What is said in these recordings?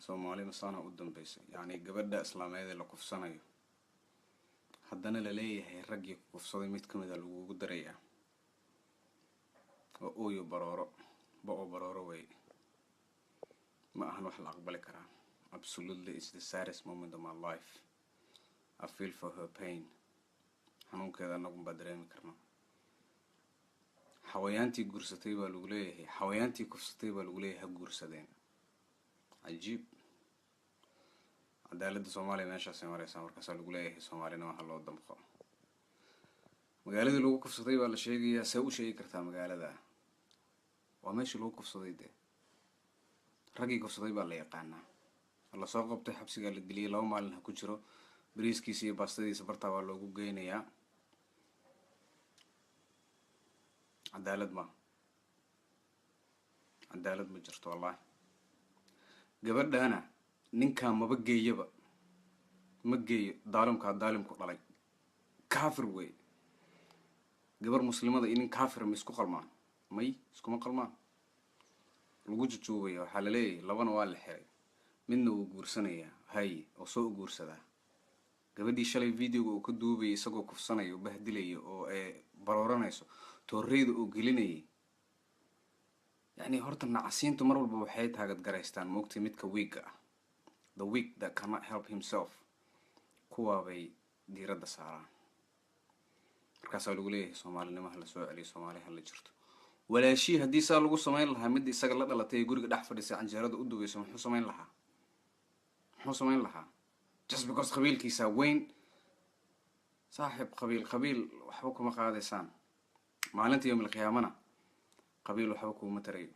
Soomaali masaana u dambeysay, yacni gabadha islaameed ee la kufsanayo, haddana la leeyahay raggii ku kufsaday mid ka mid a lagugu darayaa. Waa ooyo barooro, ba-o barooro wey. Ma ahan wax la aqbali karaa. Absolutely, it's the saddest moment of my life. I feel for her pain. Xanuunkeeda annagun baa dareemi karna. Xawayaantii guursatay baa lagu leeyahay, xawayaantii kufsatay baa lagu leeyahay ha guursadeen. Cajiib. Cadaaladda Soomaaliya meeshaasay mareysaa. Markaasaa lagu leeyahay Soomaalina waxa loo damqo. Magaaladii lagu kufsaday baa la sheegayaa. See u sheegi kartaa magaalada? Waa meeshii lagu kufsaday dee. Raggii kufsaday baa la yaqaanaa, lasoo qabtay, xabsigaa la geliyay. 2 maalin ha ku jiro, bariiskiisa iyo baastadiisa bartaa waa loogu geynayaa. Cadaalad ma, cadaalad ma jirto, wallahi. Gabadhana ninkaa maba geeyaba, ma geeyo. Daalimkaa daalimku dhalay, kaafir wey. Gabar muslimada iyo nin kaafira ma isku qalmaan? May, iskuma qalmaan. Lagu jujuubaya, waxaa laleeyahay labana waa la xiray, midna wuu guursanayaa. Hay, oo soo u guursadaa gabadhii shalay videoga uu ka duubayay isagoo kufsanaya oo bahdilaya oo barooranayso, tooreyda oo gelinayay. Yacni horta nacasiintu mar walba waxay taagadgaraystaan, moogtay, midka weak-ga ah, the weak that cannot help himself, kuwaabay diiradda saaraan. Markaasaa lagu leeyahay Soomaalinimo hala soo celiyo, Soomaali hala jirto. Walaashii haddii saa lagu samayn lahaa, midda isaga la dhalatay ee guriga dhex fadhisay, canjeerada u dubayso, muxuu samayn lahaa? Muxuu samayn lahaa? Just because qabiilkiisaa weyn. Saaxib, qabiil qabiil waxba kuma qaadaysaan. Maalinta yowm alqiyaamana qabiil waxba kuuma tarayo.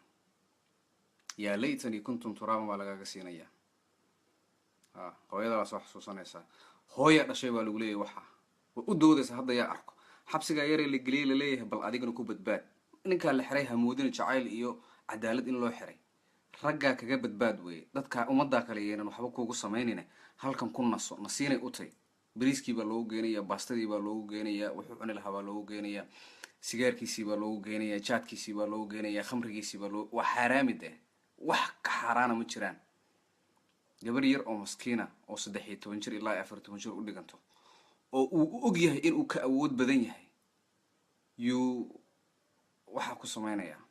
Yaa laytanii kuntum turaaban baa lagaaga siinayaa. A hooyada waa soo xasuusanaysaa, hooya dhashay baa lagu leeyahy. Waxa way u doodaysa hadda yaa arko xabsigaa yaree la geliyay, laleeyahay bal adigana ku badbaad. Ninkaa la xiray hamoodina jacayl iyo cadaalad in loo xiray. Raggaa kaga badbaad weeye. Dadkaa ummaddaa kale yeenan waxba kuugu samaynayna. Halkan ku naso, nasiinay u tay. Bariiskii baa loogu geenayaa, baastadii baa loogu geenayaa, wuxuu cuni lahaa baa loogu geenayaa, sigaarkiisii baa loogu geenayaa, jaadkiisii baa loogu geenayaa, khamrigiisii baa loo. Waa xaaraami deh, wax ka xaaraana ma jiraan. Gabar yar oo maskiina oo 13 jir ilaa 14 jir u dhiganto oo uu u og yahay inuu ka awood badan yahay yuu waxaa ku samaynayaa.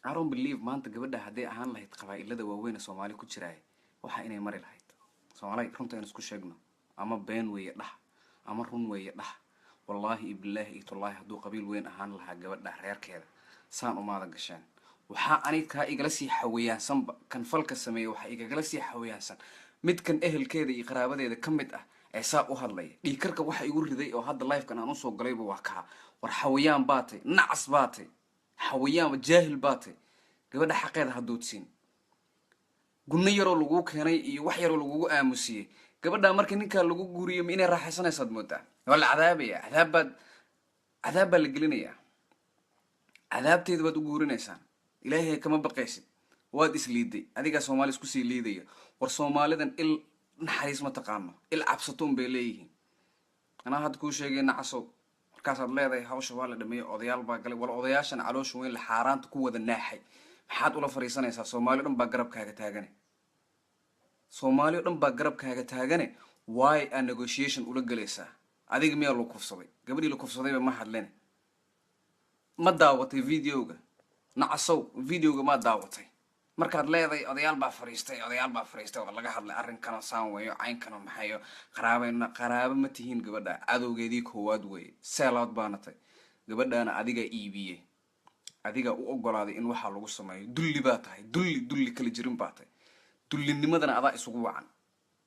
I don't believe maanta gabadha hadday ahaan lahayd qabaa-ilada waaweyn ee Soomaali ku jiraay, waxa inay mari lahayd. Soomaali, runta aynu isku sheegno. Ama been weeye dhah, ama run weeye dhah. Wallaahi iyo bilaahi iyo tullaahi, hadduu qabiil weyn ahaan lahaa gabadha reerkeeda, saan umaada gasheen. Waxaa anig kaa igala sii xawayaansanba kan falka sameeya, waxaa igagala sii xawayaansan midkan ehelkeeda iyo qaraabadeeda ka mid ah ee saa u hadlaya. Dhiigkarka waxa igu riday oo hadda livekan aan usoo galayba waa kaa. War xawayaan baa tay, nacas baa tay, xawayaan jaahil baa tay. Gabadha xaqeeda hadoodsiin. Gunno yaroo laguu keenay iyo wax yaroo lagugu aamusiyey gabadha marka ninkaa lagu guuriyo, ma inay raaxaysanaysaad moodaa? Waa la cadaabaya, cadaabbaad, cadaab baa la gelinayaa, cadaabteeda baad u guurinaysaan. Ilaahay kama baqaysid, waad isliiday, adigaa Soomaali isku sii liidaya. War Soomaalidan il naxariis ma taqaano, il cabsato un bay leeyihiin. Anaa hadda kuu sheegay, nacasow. Markaasaad leedahay hawsha waa la dhameeyey, odayaal baa galay. Wal odayaashan caloosha weyn la xaaraanta ku wada naaxay, maxaad ula fariisanaysaa? Soomaali o dhan baa garabkaaga taagane, Soomaali o dhan baa garabkaaga taagane. Why aa negotiation ula gelaysaa? Adiga miyaa lagu kufsaday? Gabadhii la kufsadayba ma hadlene. Ma daawatay videoga, nacasow? Videoga maa daawatay? Markaad leedahay odayaal baa fariistay, odayaal baa fariistay oo laga hadlay arrinkano, saan weeyo, caynkano, maxayo, qaraabayna qaraabo ma tihiin. Gabadha cadowgeedii koowaad weeye, sellout baana tay. Gabadhaana adigaa iibiyey, adigaa u ogolaaday in waxaa lagu sameeyo. Dulli baa tahay, dulli, dulli kala jirin baa tahay. Dullinimadana adaa isugu wacan.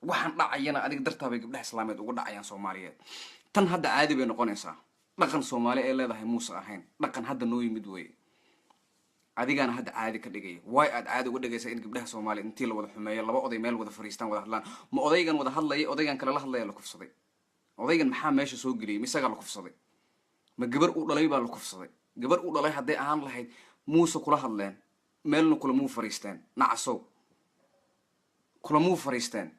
Waxaan dhacayana adiga dartaa bay gabdhaha islaameed ugu dhacayaan Soomaaliyeed. Tan hadda caadi bay noqonaysaa. Dhaqan Soomaali ay leedahay muuse ahayn, dhaqan hadda noo yimid weeye. Adigaana hadda caadi ka dhigaya. Waay aad caadi uga dhigaysaa in gabdhaha Soomaaliya intii la wada xumeeyo, laba oday meel wada fariistaan, wada hadlaan? Ma odaygan wada hadlaya, odaygan kale la hadlaya la kufsaday? Odaygan maxaa meesha soo geliyay? Ma isagaa la kufsaday? Ma gabar uu dhalay baa la kufsaday? Gabar uu dhalay hadday ahaan lahayd, muuse kula hadleen, meelna kulamuu fariisteen. Nacasow, kulamuu fariisteen.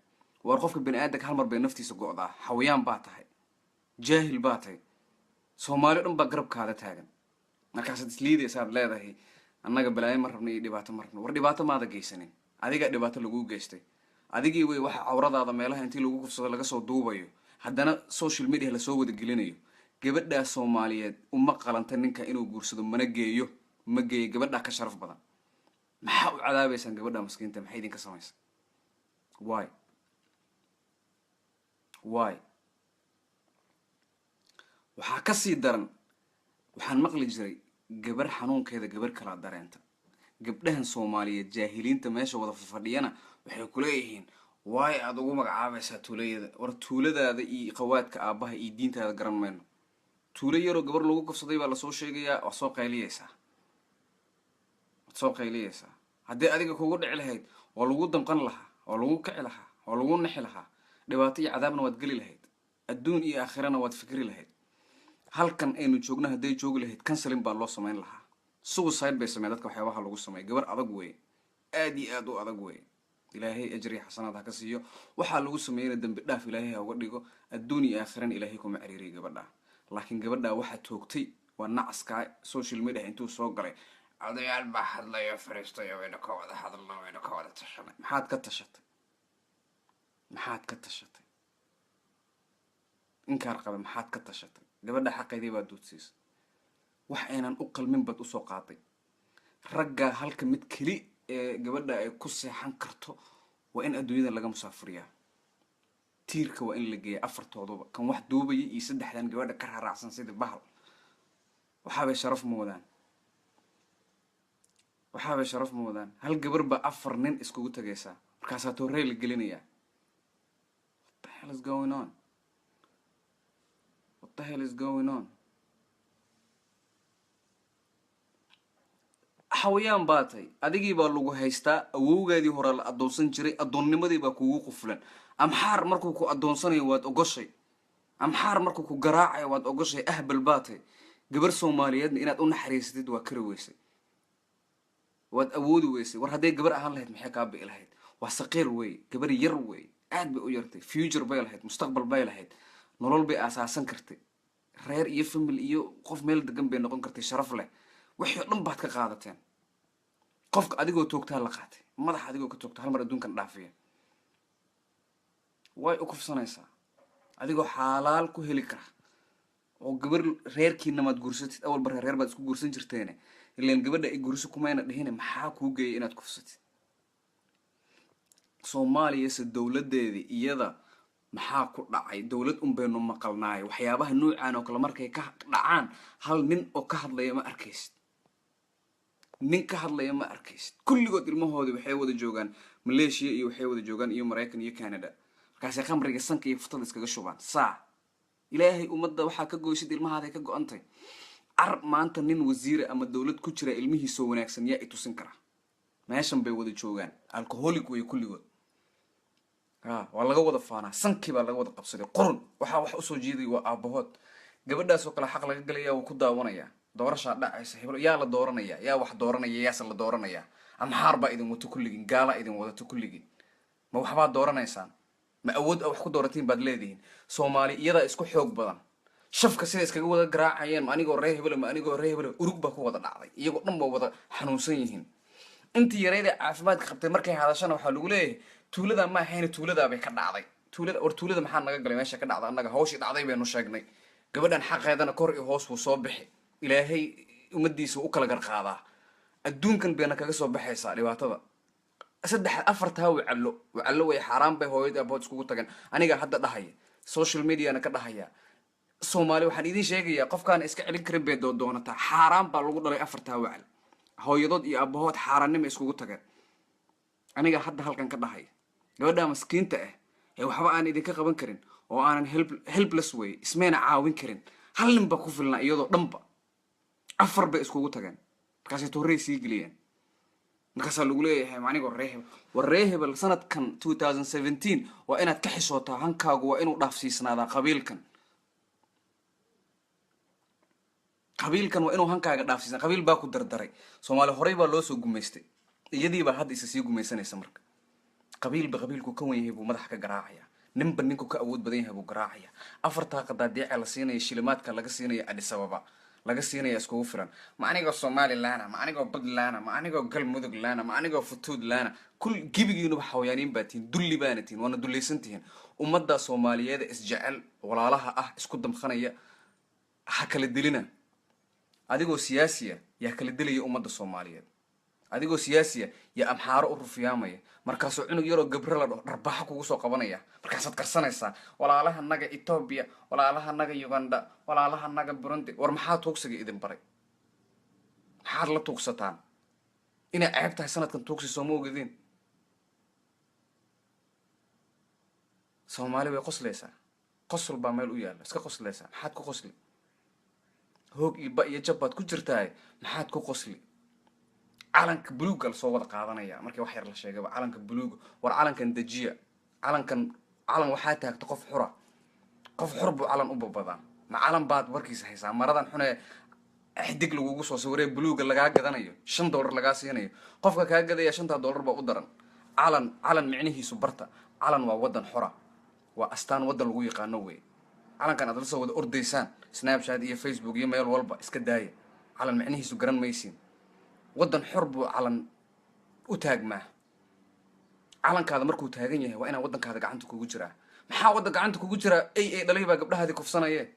Waar qofka bani aadamka hal mar bay naftiisa go'daa. Xawayaan baa tahay, jaahil baa tahay. Soomaali o dhan baa garabkaada taagan. Markaasaad isliidaysaad leedahay annaga balaayo ma rabno iyo dhibaato ma rabno. War dhibaato maada geysanin. Adigaa dhibaato laguu geystay. Adigii wey waxa cawradaada meelaha intii lagu kufsado laga soo duubayo, haddana social media lasoo wada gelinayo. Gabadhaa Soomaaliyeed uma qalanta ninka inuu guursado, mana geeyo, ma geeyo. Gabadhaa ka sharaf badan. Maxaa u cadaabaysaan gabadha maskiinta? Maxay idinka samaysa? Why, why? Waxaa kasii daran, waxaan maqli jiray gabar xanuunkeeda gabar kalaa dareenta. Gabdhahan Soomaaliyeed, jaahiliinta meesha wada fafadhiyana, waxay kuleeyihiin, "Waay aada ugu magacaabaysaa tuulayada?" War tuuladaada iyo qawaadka aabbaha iyo diintaada garan mayno. Tuulo yaroo gabar lagu kufsaday baa lasoo sheegayaa, waad soo qayliyeysaa, waad soo qayliyeysaa. Haddii adiga kugu dhici lahayd, waa lagu damqan lahaa, waa lagu kici lahaa, waa lagu nixi lahaa. Dhibaato iyo cadaabna waad geli lahayd, adduun iyo aakhirana waad fikri lahayd. Halkan aynu joogno hadday joogi lahayd, counselling baa loo samayn lahaa. Suicide bay sameyn dadka waxyaabaha lagu sameeya. Gabar adag weeye, aad iyo aad u adag weeye. Ilaahay ajri xasanaad ha ka siiyo. Waxaa lagu sameeyana dembi dhaaf Ilaahay ha uga dhigo, adduun iyo aakhirana Ilaahay kuma ciriiriya gabadha. Laakiin gabadha waxaa toogtay waa nacaskaa social media intuu soo galay, "Odayaal baa hadlayo, fariistayo, waynu ka wada hadalna, waynu ka wada tashanay." Maxaad ka tashatay? Maxaad ka tashatay, inkaar qabe? Maxaad ka tashatay? Gabadha xaqeydii baad duudsiisay. Wax aynan u qalmin baad usoo qaaday. Raggaa halka mid keli ee gabadha ay ku seexan karto waa in adduunyada laga musaafuriyaa, tiirka waa in la geeya afartooduba, kan wax duubaya iyo saddexdan gabadha ka raraacsan sidii bahal. Waxaabay sharaf moodaan, waxaabay sharaf moodaan. Hal gabar baa afar nin iskugu tagaysaa, markaasaa toorey la gelinayaa. What the hell is going on? What the hell is going on? Xawayaan baa tahay, adigii baa lagu haystaa. Awowgaadii horaa la addoonsan jiray, addoonnimadii baa kugu qufulan. Amxaar markuu ku addoonsanayo waad ogoshay, amxaar markuu ku garaacayo waad ogoshay. Ahbal baa tahay. Gabar Soomaaliyeedna inaad u naxariisatid waa kari weysay, waad awoodi weysay. War hadday gabar ahaan lahayd, maxay kaa bi'i lahayd? Waa saqiir wey, gabar yar wey, aad bay u yartay. Future bay lahayd, mustaqbal bay lahayd, nolol bay aasaasan kartay, reer iyo family iyo qof meel degan bay noqon kartay, sharaf leh. Wixii o dhan baad ka qaadateen. Qofka adigoo toogtaa la qaatay, madaxa adigoo ka toogta hal mar adduunkan dhaafiya. Way u kufsanaysaa adigoo xaalaal ku heli kara oo gabar reerkiina maad guursatid. Awalba reer reer baad isku guursan jirteene, ilaan gabadha ay guurso kumayna dhihine. Maxaa kuu geeyay inaad kufsatid? Soomaaliyase dowladeedii iyada maxaa ku dhacay? Dowlad un baynu maqalnaay. Waxyaabaha nuucan oo kale markay ka dhacaan, hal nin oo ka hadlaya ma arkaysid, nin ka hadlaya ma arkaysid. Kulligood ilmahoodii waxay wada joogaan Malaysia iyo waxay wada joogaan iyo Maraykan iyo Canada. Markaasay khamriga sanka iyo futada iskaga shubaan. Saa Ilaahay ummadda waxaa ka goysid, ilmahaaday ka go-antay. Car maanta nin wasiira ama dowlad ku jira ilmihiisoo wanaagsan yaa i tusin kara? Meeshan bay wada joogaan, alcoholic way kulligood. A waa laga wada faanaa, sankii baa laga wada qabsaday. Qurun waxaa wax usoo jeeday waa aabahood. Gabadhaasoo kale xaq laga galaya, wuu ku daawanayaa. Doorashaa dhacaysa, heblo yaa la dooranaya, yaa wax dooranaya, yaase la dooranaya? Amxaar baa idin wato kulligiin, gaalaa idin wadato kulligiin. Ma waxbaad dooranaysaan? Ma awood a wax ku dooratiin baad leedihiin? Soomaali iyadaa isku xoog badan. Shafka sida iskaga wada garaacayeen, ma anigoo reer hebele, ma anigoo reer hebele, urug baa ku wada dhacday. Iyagoo dhan ba wada xanuunsan yihiin. Intii yarayda caafimaadka qabtay markay hadashana, waxaa lagu leeyahay, "Tuulada ma ahayna, tuuladaabay ka dhacday." Tuulada, war tuulada maxaa naga galay? Meesha ka dhacda annaga hawshii dhacday baynu sheegnay. Gabadhan xaqeedana kor iyo hoos wuu soo bixi. Ilaahay ummadiisa u kala garqaadaa, adduunkan bayna kaga soo baxaysaa dhibaatada. Saddex afartaa wacallo, wacallo way, xaaraan bay hooyadii abood iskugu tageen. Aniga hadda dhahaya, social mediana ka dhahaya, Soomaali waxaan idiin sheegayaa, qofkaan iska celin karin bay doodoonataa. Xaaraan baa lagu dhalay afartaa wacal, hooyadood iyo abahood xaaraannima iskugu tageen. Aniga hadda halkan ka dhahaya, gabadha maskiinta ah ee waxba aan idinka qaban karin oo aanan helpless way, ismayna caawin karin. Hal nin baa ku filnaa, iyadoo dhanba afar bay iskugu tageen. Markaasay toorey sii geliyeen. Markaasaa lagu leeyahay, anigoo ree hebel. War ree hebel, sanadkan 2017 waa inaad ka xishootaa. Hankaagu waa inuu dhaafsiisnaadaa qabiilkan. Qabiilkan waa inuu hankaaga dhaafsiisna. Qabiil baa ku dardaray. Soomaali horey baa loo soo gumaystay, iyadii baa hadda isa sii gumaysanaysa. Marka qabiilba qabiilku ka wan yahay buu madaxa ka garaacaya, ninba ninku ka awood badan yahay buu garaacaya. Afartaa qadaadiica la siinaya, shilimaadka laga siinaya Addis Ababa. Laga siinaya iskugu filan. Ma anigoo Somaliland, ma anigoo Puntland, ma anigoo Galmudug lana, ma anigoo Futuud lana, kul gebigiinuba xawayaaniin baa tihiin, dulli baana tihiin, waana dullaysan tihiin. Ummadda Soomaaliyeed isjecel, walaalaha ah, isku damqanaya ha kala dilina. Adigoo siyaasiya yaa kala dilaya ummadda Soomaaliyeed. Adigoo siyaasiya yaa Amxaaro u rufiyaamaya. Markaasuu cunug yaroo Gabre la dhaho dharbaaxo kugu soo qabanaya. Markaasaad qarsanaysaa walaalaha naga Etoobiya, walaalaha naga Uganda, walaalaha naga Burundi. War maxaa tuugsiga idin baray? Maxaad la tuugsataan? Inay ceeb tahay sanadkan tuugsi sooma ogadiin? Soomaali way qoslaysaa. Qosol baa meel u yaalla, iska qoslaysaa. Maxaad ku qosli? Hoog iyo ba iyo jab baad ku jirtahay, maxaad ku qosli? Calanka buluugga lasoo wada qaadanaya markii wax yar la sheegaba, calanka buluuga. War calankan dejiya. Calankan calan waxaa taagta qof xura. Qof xur buu calan u babadaa. Ma calan baad warkiisa haysaa? Maradan xunee xidig lagugu soo sawiree buluugga lagaa gadanayo, $5 lagaa siinayo, qofka kaa gadaya shantaa dollar baa u daran. Calan, calan micnihiisu barta. Calan waa wadan xora, waa astaan waddan lagu yaqaano wey. Calankan aad la soo wada ordaysaan Snapchat iyo Facebook iyo meel walba iska daaya. Calan micnihiisu garan maysiin. Waddan xor buu calan u taagmaa. Calankaada markuu taagan yahay waa inaa waddankaada gacanta kugu jiraa. Maxaa waddan gacanta kugu jiraa? Ay ay dhalay baa gabdhahaadii kufsanaye,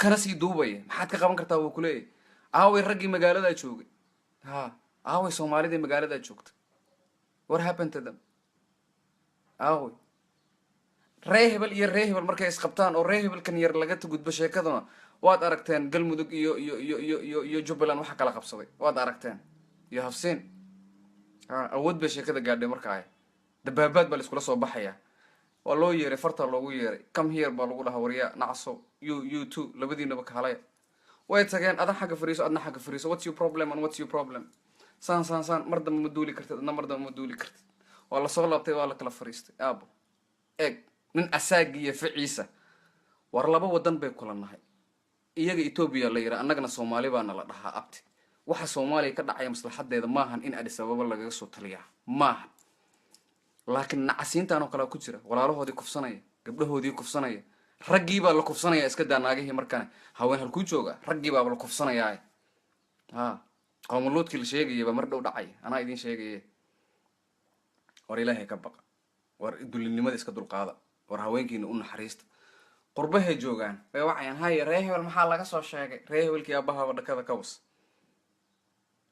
kana sii duubaya. Maxaad ka qaban kartaa? Wuu kuleeyahy. Aaway raggii magaaladaa joogay? Ha, aaway Soomaalidii magaaladaa joogta? What happened to them? Aaway ree hebel iyo ree hebel markay isqabtaan oo ree hebelkan yar laga gudbo sheekaduna? Waad aragteen Galmudug iyo Jubbaland waxa kala qabsaday, waad aragteen iyo hafseen. Ha, awood bay sheekada gaadhay. Markaa dabaabaad baa la iskula soo baxaya. Waa loo yeeray, fartaa loogu yeeray. "Come here," baa lagu dhahaa. "Waryaa nacso, you two, labadiinaba kaalaya." Way tageen. "Adan xagga fariiso, adna xagga fariiso. What's your problem and what's your problem?" Saan saan saan, mar dambe ma duuli kartid, adna mar dambe ma duuli kartid. Waa lasoo laabtay, waa la kala fariistay. Aabo, eeg nin asaagiiyo ficiisa. War laba wadan bay kula nahay. Iyaga Etoobiya la yihaa, annagana Soomaali baana la dhahaa. Abti, waxa Soomaaliya ka dhacaya maslaxadeeda maahan in Addis Ababa lagaga soo taliyaa, maahan. Laakiin nacasiintan oo kalea ku jira, walaalahoodii kufsanaya, gabdhahoodii kufsanaya. Raggii baa la kufsanaya, iska daa naagihii. Markane haween halkuu jooga? Raggii baaba la kufsanayaa. Ha, qowmuluudkii la sheegaya baa mar dhow dhacay, anaa idiin sheegaye. War Ilaahay ka baqa. War dullinimada iska dulqaada. War haweenkiina u naxariista. Qurbahay joogaan, way wacayaan. "Haye, ree hebel maxaa laga soo sheegay?" Ree hebelkii aabbahaaba dhakada ka was.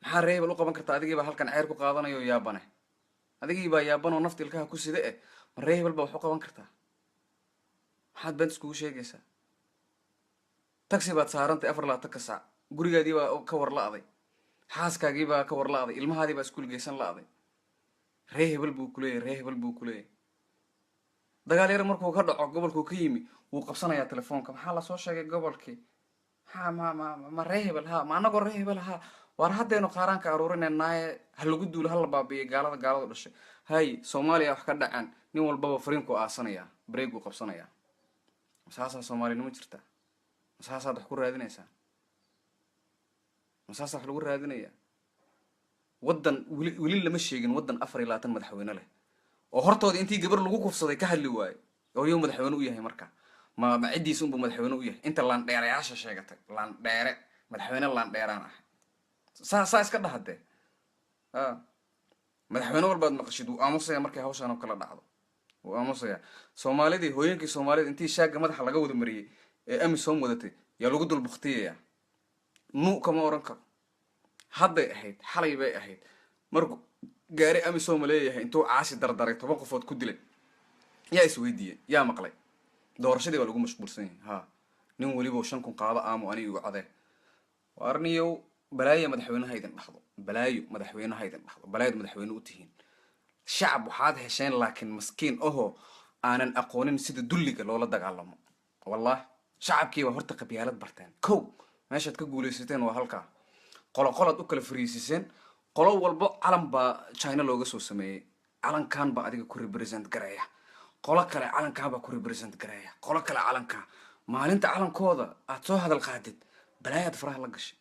Maxaa ree hebel u qaban karta? Adigii baa halkan ceer ku qaadanayo, yaabane. Adigii baa yaabanoo nafta ilkaha ku sida. Eh, ma ree hebel baa wax u qaban kartaa? Maxaad beent iskugu sheegaysaa? Taxi baad saarantay 24-ka saac. Gurigaadii baa ka war la-day, xaaskaagii baa ka war la-day, ilmahaadii baa iskuul geysan la-day. Ree hebel buu kuleeyahy, ree hebel buu kuleeyahy. Dagaal yar markuu ka dhaco gobolkuu ka yimi, wuu qabsanayaa telefoonka. "Maxaa lasoo sheegay gobolkii? Ha, ma ree hebel? Ha, ma anagoo ree hebel? Ha, waar haddaynu qaaraanka aruurinaynaye, ha lagu duulo, ha la baabiiyay gaalada, gaaladu dhashay." Hay, Soomaaliya wax ka dhacaan, nin walbaba fariinkuu aasanayaa, bareeguu qabsanayaa. Masaasaa Soomaalinimo jirta? Masaasaad wax ku raadinaysaa? Masaasaa wax lagu raadinayaa? Waddan weli weli lama sheegin waddan 24 madaxweyne leh oo hortooda intii gabar lagu kufsaday ka hadli waayo oo yuu madaxweyne u yahay. Marka ma ciddiisa unbuu madaxweyne u yahay? Inta laandheerayaasha sheegatay, laandheere, madaxweyne laandheeraan ahay, saa saa iska dhahadee. A madaxweyne walbaad maqashid wuu aamusaya markay hawshaan oo kala dhacdo, wuu aamusaya. Soomaalidii, hooyinkii Soomaalida intii shaagga madaxa laga wada mariyey ee AMISOM wadatay yaa lagu dul baktiyaya, nu kama oran karo. Hadday ahayd, xalay bay ahayd, markuu gaari AMISOM leeyahay intuu caasi dardaray 10 qofood ku dilay, yaa isweydiiyey? Yaa maqlay? Doorashadii baa lagu mashquulsan yahay. Ha, nin weliba 5,000 qaado, aamo ani igu cadee. Waarniyow, balaayo madaxweynaha idin dhahdo, balaayo madaxweynaha idin dhahdo, balaayad madaxweyne u tihiin. Shacab waxaad hesheen laakiin maskiin ahoo aanan aqoonin sida dulliga loola dagaalamo. Wallahi shacabkiiba horta qabyaalad barteen. Kow, meeshaad ka guulaysateen waa halkaa. Qolo qolaad u kala fariisiseen. Qolo walbo calan baa China looga soo sameeyey. Calankan baa adiga ku represent gareeya. Qolo kale calankan baa ku represent gareeya, qolo kale calankaa. Maalinta calankooda aad soo hadal qaadid, balaayaad faraha la gashay,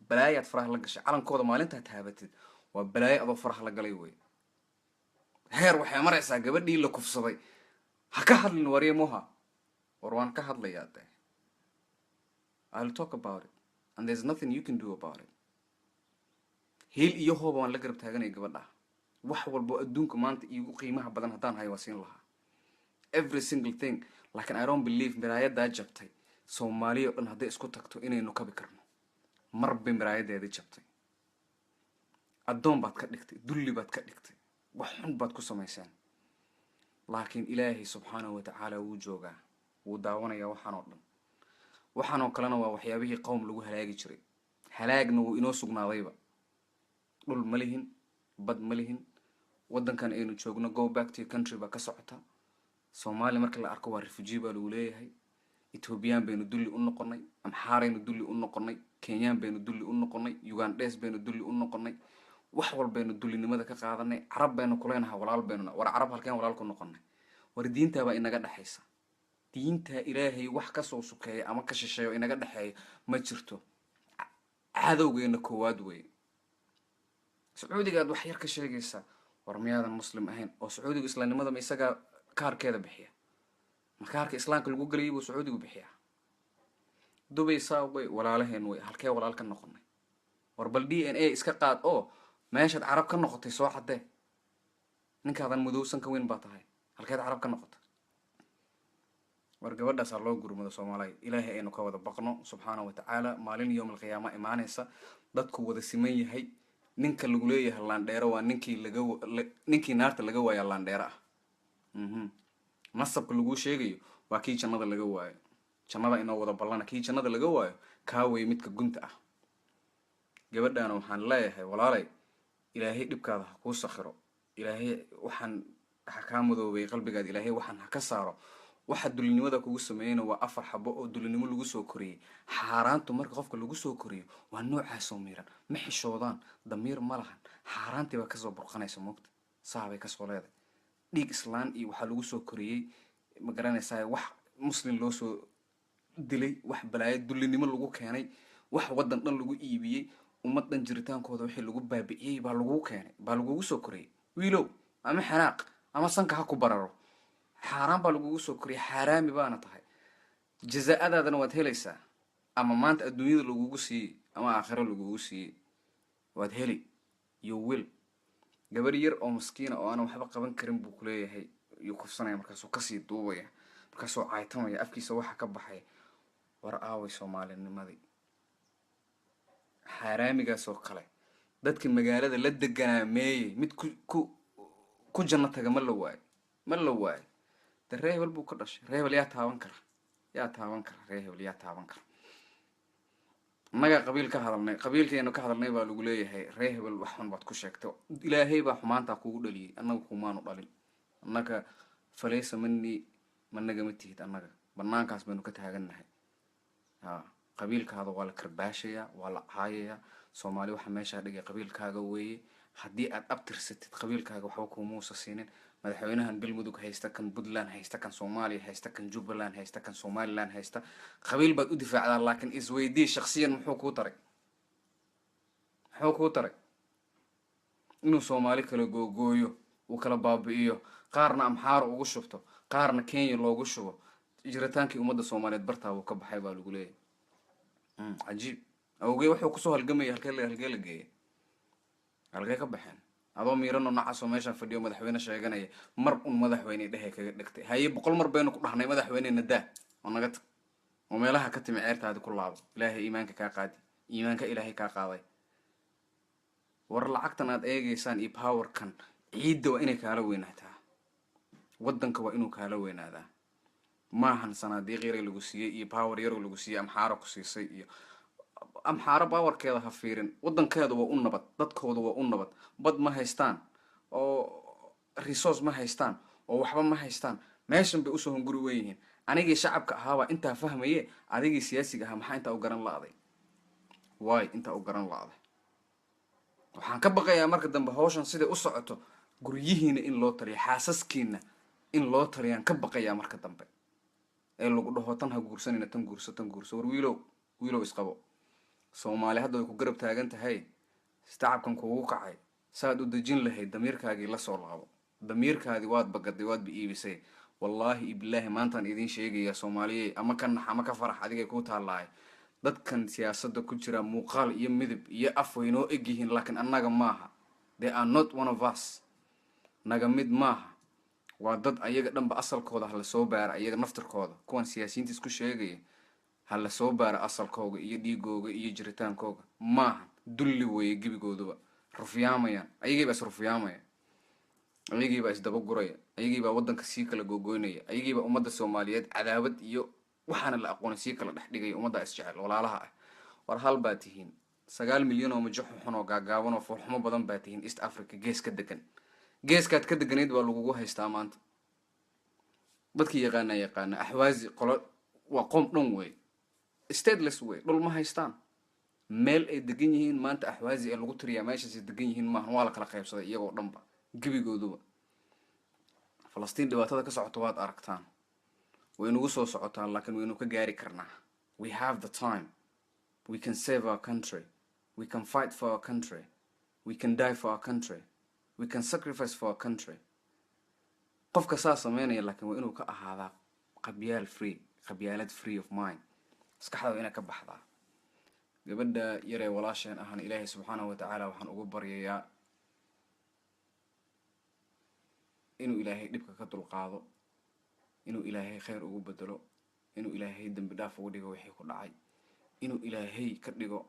balaayaad faraha la gashay. Calankooda maalintaad taabatid waa balaayo adoo faraha la galay wey. Heer waxay maraysaa gabadhii la kufsaday ha ka hadlin. Warye moha, war waan ka hadlayaa de. I'll talk about it and there's nothing you can do about it. Heel iyo hooba waan la garab taaganaya gabadha. Wax walbo adduunka maanta iigu qiimaha badan haddaan hayo, waa siin lahaa, every single thing. Laakiin I don't believe miraayadaa jabtay Soomaaliya o dhan hadday isku tagto inaynu kabi karno. Mar bay miraayadeedii jabtay. Addoon baad ka dhigtay, dulli baad ka dhigtay, wax xun baad ku samayseen. Laakiin Ilaahay subxaanahu watacaala wuu joogaa, wuu daawanayaa waxaan oo dhan. Waxaan oo kalena waa waxyaabihii qowm lagu halaagi jiray. Halaagna wuu inoo sugnaadayba. Dhul ma lihin, bad ma lihin. Waddankan aynu joogno, "Go back to your country" baa ka socota. Soomaaliya marka la arko waa refugee baa lagu leeyahay. Ethoobiyan baynu dulli u noqonay, Amxaaraynu dulli u noqonay, Kenyaan baynu dulli u noqonay, Ugandhes baynu dulli u noqonay. Wax walbaynu dullinimada ka qaadanay. Carab baynu kuleynaha, walaal baynuna. War Carab halkeen walaal ku noqonay? War diintaabaa inaga dhexaysa. Diinta Ilaahay wax kasoo sukeeya ama ka shisheeyo inaga dhexeeya ma jirto. Cadowgeena koowaad wey Sacuudiga aad wax yar ka sheegaysaa. War miyaadan Muslim ahayn? Oo Sacuudigu islaamnimada ma isagaa kaarkeeda bixiya? Ma kaarka islaamka lagu gelayay buu Sacuudigu bixiyaa? Dubay saa way walaalaheen wey. Halkee walaal ka noqonay? War bal DNA iska qaad oo meeshaad Carab ka noqotay soo caddee. Ninkaadan madowsan ka weyn baa tahay, halkeed Carab ka noqotay? War gabadhaasaa loo gurmado, Soomaaliya. Ilaahay aynu ka wada baqno subxaana wa tacaala. Maalin yowm alqiyaama imaanaysa, dadku wada siman yahay. Ninka lagu leeyahay laandheero waa ninkii laga ninkii naarta laga waaya laandheero ah. Nasabka laguu sheegayo waa kii jannada laga waayo. Jannada inoo wada ballana. Kii jannada laga waayo kaa wey midka gunta ah. Gabadhaana waxaan leeyahay, walaalay, Ilaahay dhibkaada ha kuu sakhiro. Ilaahay waxaan ha kaa madoobay qalbigaada, Ilaahay waxaan ha ka saaro. Waxa dulinimada kugu sameeyeyna waa afar xabo oo dulinimo lagu soo koriyey. Xaaraantu marka qofka lagu soo koriyo waa noocaasoo miiran. Ma xishoodaan, damiir ma lahan. Xaaraantii baa kasoo burqanaysa moogta, saabay kasoo leedahay. Dhiig islaan iyo waxaa lagu soo koriyey, ma garanaysaa, wax Muslim loo soo dilay, wax balaayo dullinimo lagu keenay, wax waddan dhan lagu iibiyey, ummad dhan jiritaankooda wixii lagu baabi'iyey baa lagu keenay, baa lagugu soo koriyey. Wiilow, ama xanaaq ama sanka ha ku bararo. Xaaraan baa lagugu soo koriyey, xaaraami baana tahay. Jazaa-adaadana waad helaysaa, ama maanta adduunyada lagugu siiyey ama aakhiro lagugu siiyey, waad heli. You will. Gabar yar oo maskiina oo aanan waxba qaban karin buu kuleeyahay yuu kufsanaya. Markaasuu kasii duubaya, markaasuu caytamaya, afkiisa waxa ka baxay. War aaway Soomaalinimadii? Xaaraamigaas oo kale dadka magaalada la deganaa meeyey? Mid ku janno taga ma la waayo? Ma la waayo. De ree hebel buu ka dhashay. Ree hebel yaa taaban kara? Yaa taaban kara? Ree hebel yaa taaban kara? Annagaa qabiil ka hadalnay, qabiilkeenu ka hadalnay baa lagu leeyahay ree hebel wax xun baad ku sheegtay. Ilaahay baa xumaantaa kugu dhaliyey, annaga kumaanu dhalin. Annaga falaysa mani, ma nagama tihid. Annaga banaankaas baynu ka taagannahay. Ha, qabiilkaada waa la karbaashayaa, waa la caayayaa. Soomaali waxaa meeshaa dhigay qabiilkaaga weeye. Haddii aad abtirsatid qabiilkaaga, waxba kumuusa siinin. Madaxweynahan Galmudug haysta, kan Puntland haysta, kan Soomaaliya haysta, kan Jubbaland haysta, kan Somaliland haysta, qabiil baad u difaacdaa. Laakiin isweydii, shaksiyan muxuu kuu taray? Muxuu kuu taray? Inuu Soomaali kala googooyo, uu kala baabi'iyo, qaarna Amxaar ugu shubto, qaarna Kenya loogu shubo. Jiritaankii ummadda Soomaaliyeed bartaa wuu ka baxay baa lagu leeyahay. Cajiib. Awgee wuxuu kusoo halgamayay halkee la geeyay? Halkee ka baxeen? Adoo miirano nacasoo meeshaan fadhiyo, madaxweyne sheeganaya, mar un madaxweyne dhehe kaga dhigtay. Haye, 100 mar baynu ku dhahnay madaxweynena daa oo naga tag oo meelaha ka timi, ceertaadi ku laabo. Ilaahay iimaanka kaa qaadi, iimaanka Ilaahay kaa qaaday. War lacagtan aad eegaysaan iyo powerkan ciidda waa inay kaala weynaataa. Waddanka waa inuu kaala weynaadaa. Maahan sanaadiiq yare lagu siiyey iyo power yaroo lagu siiyey, Amxaaro ku siisay iyo Amxaaro powerkeeda ha fiirin. Waddankeeda waa u nabad, dadkooda waa u nabad. Bad ma haystaan oo resource ma haystaan oo waxba ma haystaan. Meeshan bay usoo hunguri wen yihiin. Anigii shacabka ahaabaa intaa fahmaye, adigii siyaasiga ahaa maxaa intaa u garan la-day? Waay intaa u garan la-day? Waxaan ka baqayaa marka dambe hawshan siday u socoto, guryihiina in loo taliyo, xaasaskiina in loo taliyaan ka baqayaa marka dambe, ee lagu dhaho tan ha guursanayna, tan guurso, tan guurso. War wiilow, wiilow, isqabo. Soomaali hadda way ku garab taagan tahay. Tacabkan kugu kacay saaad u dejin lahayd, damiirkaagii la soo laabo. Damiirkaadii waad bagaday, waad ba iibisay. Wallaahi ibilaahi, maantaan idiin sheegaya, Soomaaliyey, ama ka nax ama ka farax, adigay kuu taallahay. Dadkan siyaasadda ku jira muuqaal iyo midab iyo af way noo egyihiin, laakiin annaga maaha. They are not one of us, naga mid maaha. Waa dad ayaga dhanba asalkooda ha lasoo baara, ayaga naftirkooda. Kuwan siyaasiyiinta isku sheegaya ha lasoo baara asalkooga iyo dhiigooga iyo jiritaankooga. Maaha, dulli weeye gebigooduba. Rufyaamayaan, ayagiibaa is rufyaamaya, ayagiibaa isdabaguraya, ayagiibaa waddanka sii kala googoynaya, ayagiibaa ummadda Soomaaliyeed cadaawad iyo waxaana la aqoonay sii kala dhex dhigaya ummadda isjecel walaalaha ah. War hal baa tihiin, 9 milyan oo majo xun oo gaagaaban oo foolxumo badan baa tihiin. East Africa gees ka degan, geeskaad ka deganayd baa lagugu haystaa maanta. Dadkii yaqaana yaqaana Axwaazi qolo waa qoom dhan wey, stateless wey, dhul ma haystaan, meel ay degan yihiin maanta Axwaazi ee lagu tiriyaa meeshaasay degan yihiin maahan. Waa la kala qaybsaday iyagoo dhanba gebigooduba. Falastiin dhibaatada ka socota waad aragtaan, waynugu soo socotaan, laakiin waynu ka gaari karnaa. We have the time, we can save our country, we can fight for our country, we can die for our country, we can sacrifice for our country. Qofka saa sameynaya laakiin waa inuu ka ahaadaa qabyaal free, qabyaalad free of mind. Maskaxda waa inay ka baxdaa. Gabadha yaree walaasheen ahan Ilaahay subxaanahu watacaala waxaan ugu baryayaa inuu Ilaahay dhibka ka dulqaado, inuu Ilaahay khayr ugu bedelo, inuu Ilaahay dembi dhaaf ugu dhigo wixii ku dhacay, inuu Ilaahay ka dhigo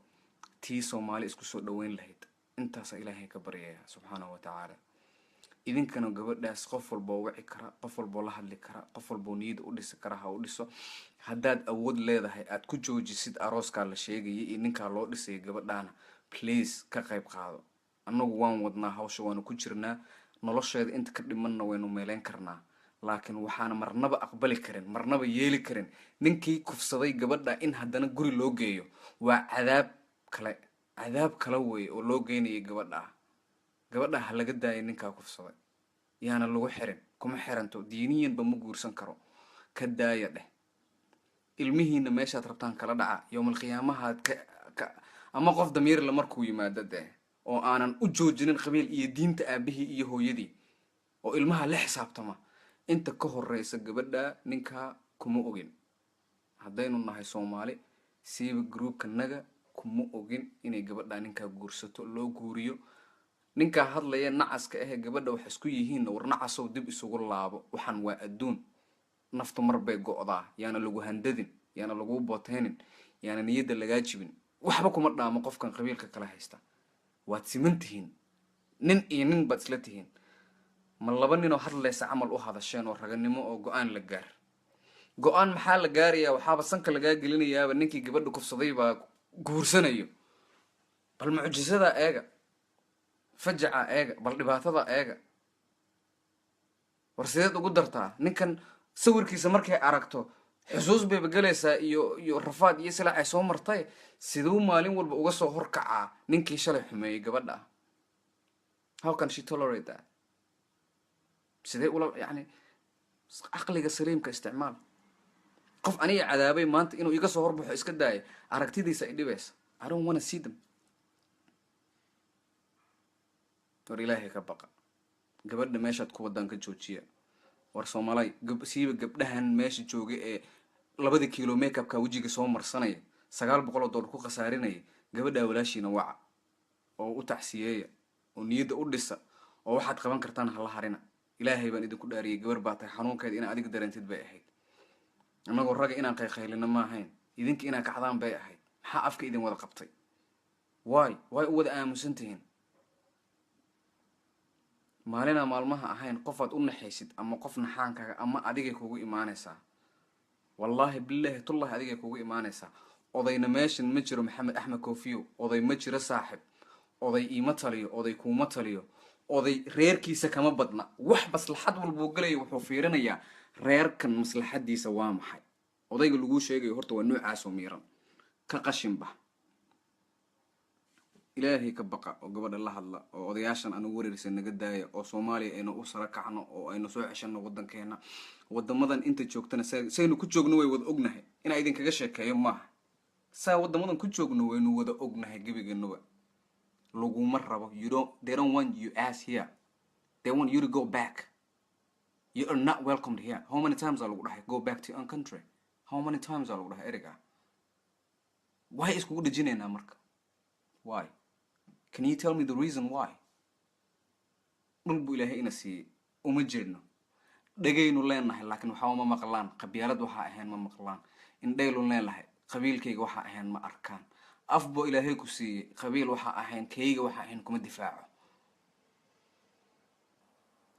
tii Soomaali isku soo dhaweyn lahayd. Intaasaa Ilaahay ka baryayaa subxaanahu watacaala. Idinkana gabadhaas qof walboo wici kara, qof walboo la hadli kara, qof walboo niyada u dhisi kara ha u dhiso. Haddaad awood leedahay aad ku joojisid arooskaa la sheegayay iyo ninkaa loo dhisayay gabadhaana, please ka qayb qaado. Annagu waan wadnaa hawsha, waanu ku jirnaa. Nolosheeda inta ka dhimanna waynu meeleyn karnaa, laakiin waxaana marnaba aqbali karin, marnaba yeeli karin ninkii kufsaday gabadha in haddana guri loo geeyo. Waa cadaab kale, cadaab kale weeye oo loo geynayay gabadha. Gabadha ha laga daayay ninkaa kufsaday, yaana lagu xirin, kuma xiranto, diiniyanba ma guursan karo. Ka daaya dheh. Ilmihiina meeshaad rabtaan kala dhaca. Yowmalqiyaamahaad ka ama qof damiirle markuu yimaado dee oo aanan u joojinin qabiil iyo diinta aabihii iyo hooyadii oo ilmaha la xisaabtama. Inta ka horeysa gabadha ninkaa kuma ogin. Haddaynu nahay Soomaali, siiba groupkanaga, kuma ogin inay gabadha ninkaa guursato, loo guuriyo. Ninkaa hadlaya nacaska ahee gabadha wax isku yihiinna, war nacasow, dib isugu laabo. Waxaan waa adduun, naftu mar bay go'daa. Yaana lagu handadin, yaana laguu booteynin, yaana niyadda lagaa jibin. Waxba kuma dhaamo qofkan qabiilka kala haysta. Waad siman tihiin, nin iyo nin baad isla tihiin. Ma laba ninoo hadlaysa camal u hadasheen oo raganimo oo go-aan la gaar? Go-aan maxaa la gaarayaa? Waxaaba sanka lagaa gelinayaaba ninkii gabadha kufsaday baa guursanayo. Bal mucjisadaa eega, fajaca eega, bal dhibaatada eega. War sideed ugu dartaa ninkan? Sawirkiisa markay aragto xusuus bayba gelaysaa iyo rafaad iyo silaac ay soo martay. Siduu maalin walba uga soo horkacaa ninkii shalay xumeeyey gabadha? How can she tolerate that? Sidee ula, yani, caqliga saliimka isticmaal. Qof aniga cadaabay maanta inuu iga soo horbaxo iska daaya, aragtidiisa ay dhibaysa. I don't wanna see them. War Ilaahay ka baqa, gabadha meeshaad ku wadaan ka joojiya. War Soomaalay, siiba gabdhahan meesha jooga ee 2-da kiilo makeupka wejiga soo marsanaya, $900 ku khasaarinaya, gabadhaa walaashiina waca oo u tacsiyeeya oo niyadda u dhisa oo waxaad qaban kartaan hala harina. Ilaahay baan idinku dhaariyay, gabar baa tahay, xanuunkeeda inaa adiga dareentid bay ahayd. Annagoo ragga inaan qayqaylino ma ahayn, idinka inaa kacdaan bay ahayd. Maxaa afka idin wada qabtay? Waay way u wada aamusan tihiin. Maalinaa maalmaha ahayn qofaad u naxaysid ama qof naxaankaaga ama adigay kugu imaanaysaa. Wallaahi, bilaahi, tullahi, adigay kugu imaanaysaa. Odayna meeshan ma jiro. Maxamed Axmed Koofiyo, oday ma jiro saaxib. Oday iima taliyo, oday kuuma taliyo. Oday reerkiisa kama badna. Wax maslaxad walbuu galaya wuxuu fiirinayaa reerkan maslaxadiisa waa maxay. Odayga laguu sheegayo horta waa noocaasoo miiran ka qashinba. Ilaahay ka baqa oo gabadha la hadla oo odayaashan anugu wareersan naga daaya, oo Soomaaliya aynu u sara kacno oo aynu soo ceshano waddankeena. Wadamadan inta joogtana saynu ku joogno way wada ognahay. Inaa idinkaga sheekeeyo maaha. Saa wadamadan ku joogno waynu wada ognahay gebigeenuba. Laguma rabo. You don't, they don't want you ass here, they want you to go back. You are not welcomed here. How many times aa lagu dhahay "Go back to your own country"? How many times aa lagu dhahay ereyga? Why iskugu dhejinaynaa marka? Why? Can you tell me the reason why? Dhul buu Ilaahay ina siiyey, uma jeedno. Dhegaynu leenahay, laakiin waxba ma maqlaan, qabyaalad waxaa ahayn ma maqlaan. Indhaylu leenahay, qabiilkayga waxaa ahayn ma arkaan. Af buu Ilaahay ku siiyey, qabiil waxaa ahayn, kayga waxaa ahayn kuma difaaco.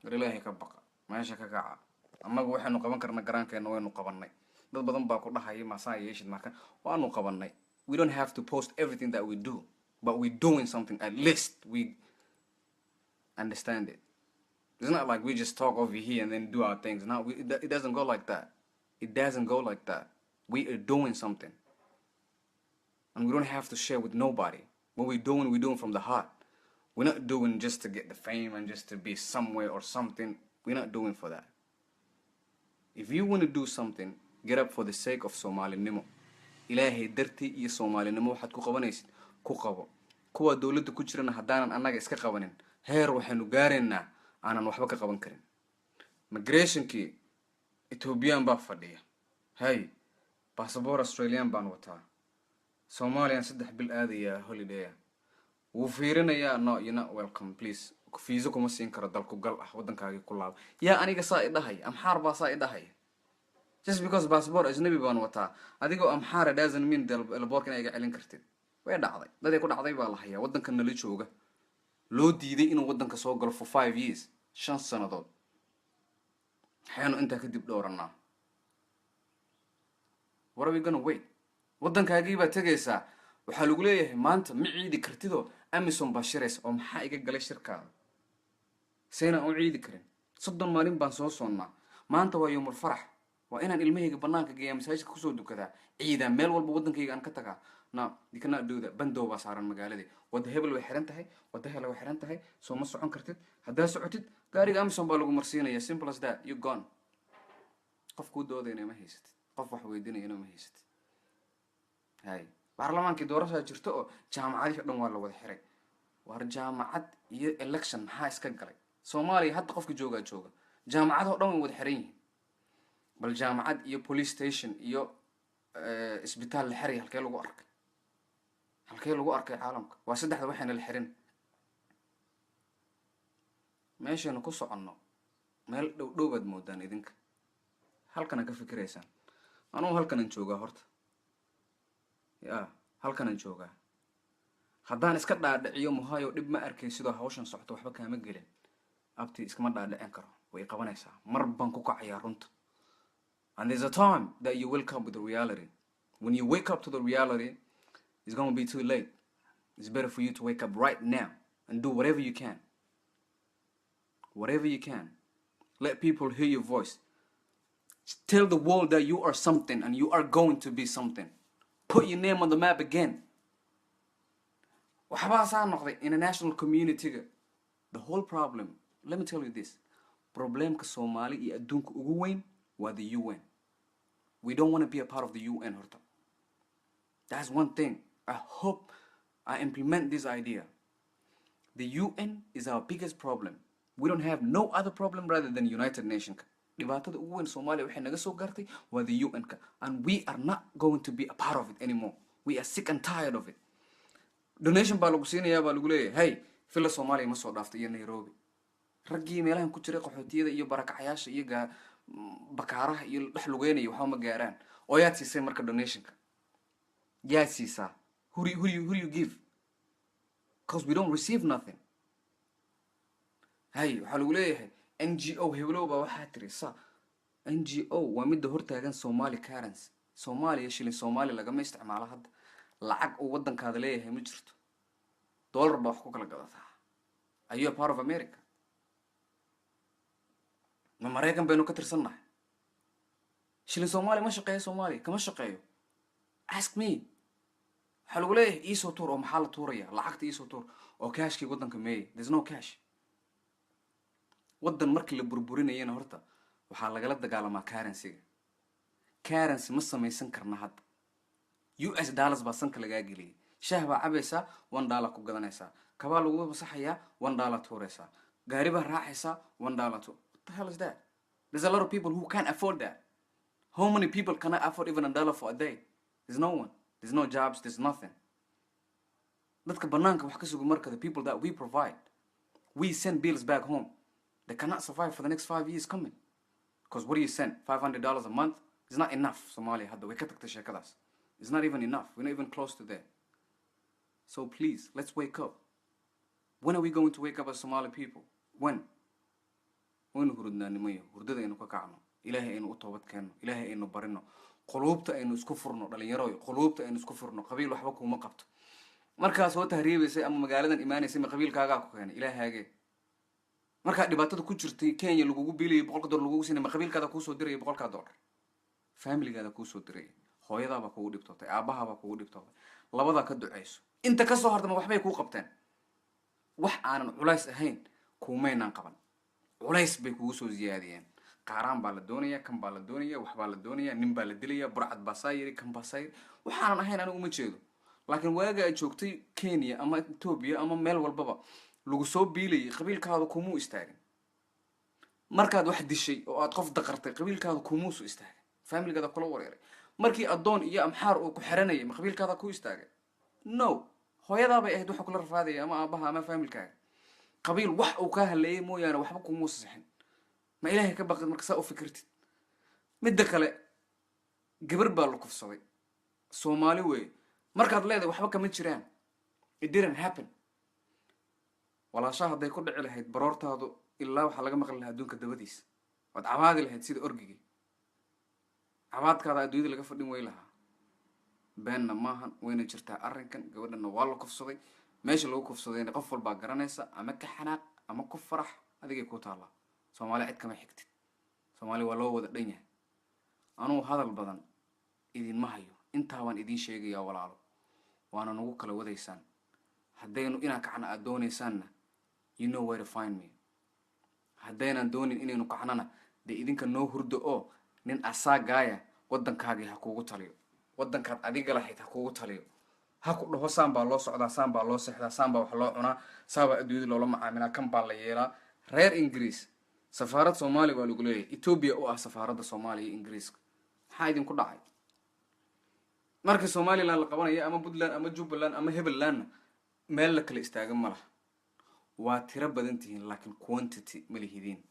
War Ilaahay ka baqa, meesha ka kaca. Annagu waxaynu qaban karna garaankeenna waynu qabanay. Dad badan baa ku dhahaya, "Maasaa yeeshid?" Marka waanu qabanay. We don't have to post everything that we do, but we're doing something. At least we understand it. It's not like we just talk over here and then do our things. No, it doesn't go like that. It doesn't go like that. We are doing something and we don't have to share with nobody. What we're doing, we're doing from the heart. We're not doing just to get the fame and just to be somewhere or something. We're not doing for that. If you want to do something, get up for the sake of Somalinimo. Ilaahay dartii iyo Soomaalinimo waxaad ku qabanaysid ku qabo. Kuwa dowladda ku jirana, haddaanan annaga iska qabanin, heer waxaynu gaaraynaa aanan waxba ka qaban karin. Migrationkii Ethiopian baa fadhiya. Hay, basaboor Australian baan wataa, Somalian 3 bil aadayaa holidaya. Wuu fiirinayaa: "No, you're not welcome, please. Fiiso kuma siin karo, dalku gal ah, waddankaagii ku laaba." Yaa aniga saa idhahaya? Amxaar baa saa idhahaya just because passport ajnabi baan wataa. Adigoo Amxaara doesn't mean elboorka inaa iga celin kartid. Way dhacday, daday ku dhacday baa la hayaa, waddanka nala jooga, loo diiday inuu waddanka soo galo for 5 years, 5 sannadood. Maxaynu intaa kadib dhowranaa? What are we gonna wait? Waddankaagii baa tegaysaa, waxaa lagu leeyahay maanta ma ciidi kartidoo AMISOM baa shiraysa. Oo maxaa iga galay shirkaada? Saynaan u ciidi karin? 30 maalin baan soo soonnaa. Maanta waa yowmul farax, waa inaan ilmahayga banaanka geeyaa, masaajidka kusoo dukadaa, ciidaa, meel walba waddankayga aan ka tagaa. No, you cannot do that. Bandow baa saaran magaaladii. Wadda hebel way xiran tahay, wadda hele way xiran tahay, soo ma socon kartid. Haddaa socotid, gaariga AMISOM baa lagu marsiinaya. Simple as that, you gone. Qof kuu doodayna ma haysatid, qof wax weydiinayana ma haysatid. Hay, baarlamaankii doorashaa jirto oo jaamacadihii o dhan waa la wada xiray. War jaamacad iyo election maxaa iska galay? Soomaaliya hadda qofka joogaa jooga, jaamacadoo dhan way wada xiran yihiin. Bal jaamacad iyo police station iyo isbitaal la xiray halkee lagu arkay? Halkee lagu arkay caalamka? Waa saddexda waxayna la xirin. Meeshaynu ku soconno meel dhow dhow baad moodaan idinka, halkana ka fikiraysaan. Anugu halkanan joogaa horta, ya halkanan joogaa. Haddaan iska dhaadhiciyo, muhayo dhib ma arkay sidoo hawshan socoto, waxba kaama gelin abti, iskama dhaadhicin karo, way qabanaysaa. Mar baan ku kacayaa runta. And there's a time that you will come with the reality. When you wake up to the reality, it's gonna be too late. It's better for you to wake up right now and do whatever you can, whatever you can. Let people hear your voice. Tell the world that you are something and you are going to be something. Put your name on the map again. Waxbaa saa noqday international community-ga. The whole problem, let me tell you this, problemka Soomaali iyo adduunka ugu weyn waa the UN. We don't want to be a part of the UN horta. That's one thing. I hope I implement this idea. The UN is our biggest problem. We don't have no other problem rather than United Nation. Dhibaatada ugu weyn Soomaaliya waxay naga soo gaartay waa the UN-ka, and we are not going to be a part of it anymore. We are sick and tired of it. Donation baa lagu siinayaa, baa lagu leeyahay, hey, Villa Soomaaliya ma soo dhaaftay iyo Nairobi. Raggii meelahan ku jiray, qaxootiyada iyo barakacayaasha iyo gaa bakaaraha iyo dhex lugeynaya, waxba ma gaaraan. Oo yaad siisay marka donationka? Yaad siisaa? Who do you give? Because we don't receive nothing. Hay, waxaa lagu leeyahay NGO hebelow baa waxaa tiri sa NGO waa midda hortaagan Somali currency. Soomaaliya shilin Soomaali lagama isticmaalo hadda. Lacag uu waddankaada leeyahay ma jirto, dollar baa wax ku kala gadataa. Are you a part of America? Ma Maraykan baynu ka tirsannahay? Shilin Soomaaliya ma shaqeeyo, Soomaaliya kama shaqeeyo. Ask me. Waxaa lagu leeyahay iisoo tuur. Oo maxaa la tuuraya? Lacagta iisoo tuur. Oo cashkii waddanka meeyay? There's no cash. Waddan markii la burburinayana horta waxaa lagala dagaalamaa currency-ga. Currency ma samaysan karna hadda. US dollars baa sanka lagaa geliyay. Shaah baa cabaysaa, $1 ku gadanaysaa. Kabaa lagu masaxayaa, $1 tuuraysaa. Gaari baa raacaysaa, $1 tu. What the hell is that? There's a lot of people who can't afford that. How many people cannot afford even a dollar for a day? There's no one. There's no jobs, there's nothing. Dadka banaanka wax ka sugo marka, the people that we provide, we send bills back home, they cannot survive for the next 5 years coming, because what do you send? $500 a month is not enough. Somalia hadda way ka tagtay sheekadaas. It's not even enough. We're not even close to there. So please, let's wake up. When are we going to wake up as Somali people? When waynu hurudnaa, nimayo? Hurdada aynu ka kacno, Ilaahay aynu u toobad keenno, Ilaahay aynu barino, quluubta aynu isku furno. Dhalinyaroy, quluubta aynu isku furno. Qabiil waxba kuuma qabto. Markaa soo tahriibaysay ama magaaladan imaanaysay, ma qabiilkaagaa ku keenay? Ilaahaagee. Markaa dhibaatada ku jirtay, Kenya lagugu biilayay, $100 lagugu siinay, ma qabiilkaada kuusoo diraya $100? Familigaada kuusoo diraya. Hooyadaabaa kugu dhibtootay, aabbahaabaa kugu dhibtootay, labadaa ka duceyso. Inta kasoo hartama waxbay kuu qabteen? Wax aanan culays ahayn kuumaynaan qaban, culays bay kugu soo ziyaadiyeen. Qaaraan baa la doonaya, kan baa la doonaya, waxbaa la doonaya, nin baa la dilaya, burcad baa saa yiri, kan baa saa yiri. Waxaanan ahayn anigu uma jeedo. Laakiin waaga aad joogtay Kenya ama Ethiopia ama meel walbaba lagu soo biilayay, qabiilkaadu kumuu istaagin. Markaad wax dishay oo aad qof daqartay, qabiilkaadu kumuusu istaagin, familigaada kula wareeray. Markii addoon iyo amxaar uu ku xiranayay, ma qabiilkaada ku istaagay? No, hooyadaabay ahayd waxa kula rafaadaya, ama aabaha ama familkaaga. Qabiil wax uu kaa haleeyay mooyaane waxba kumuusa sixin. Ma Ilaahay ka baqid marka saa u fikirtid? Midda kale, gabar baa la kufsaday, Soomaali weeye. Markaad leedahay waxba kama jiraan, it didn't happen, walaashaha hadday ku dhici lahayd, baroortaadu ilaa waxaa laga maqli lahaa adduunka dabadiisa. Waad cabaadi lahayd sida orgigii. Cabaadkaada adduunyada laga fadhin way lahaa. Beenna maahan, wayna jirtaa arrinkan. Gabadhana waa la kufsaday. Meesha lagu kufsadayna qof walbaa garanaysa. Ama ka xanaaq ama ku farax, adigay ku taallaa. Soomaali cid kama xigtid, Soomaali waa loo wada dhan yahay. Anugu hadal badan idinma hayo, intaa baan idiin sheegayaa, walaalo. Waana nagu kala wadaysaan. Haddaynu inaan kacna aada doonaysaanna, you know where to find me. Haddaynan doonin inaynu kacnana, dee idinka noo hurdo oo nin asaagaaya waddankaagii ha kuugu taliyo, waddankaad adiga lahayd ha kuugu taliyo, ha ku dhaho saan baa loo socdaa, saan baa loo seexdaa, saan baa wax loo cunaa, saa baa adduunyada loola macaamilaa, kan baa la yeelaa. Reer Ingiriis, safaarad Soomaaliya baa lagu leeyahay. Etoobiya u ah safaaradda Soomaaliya iyo Ingiriiska. Maxaa idinku dhacay? Marka Somaliland la qabanaya ama Puntland ama Jubbaland ama Hebelandna, meel la kala istaagan ma laha. Waa tiro badan tihiin, laakiin quantity ma lihidiin.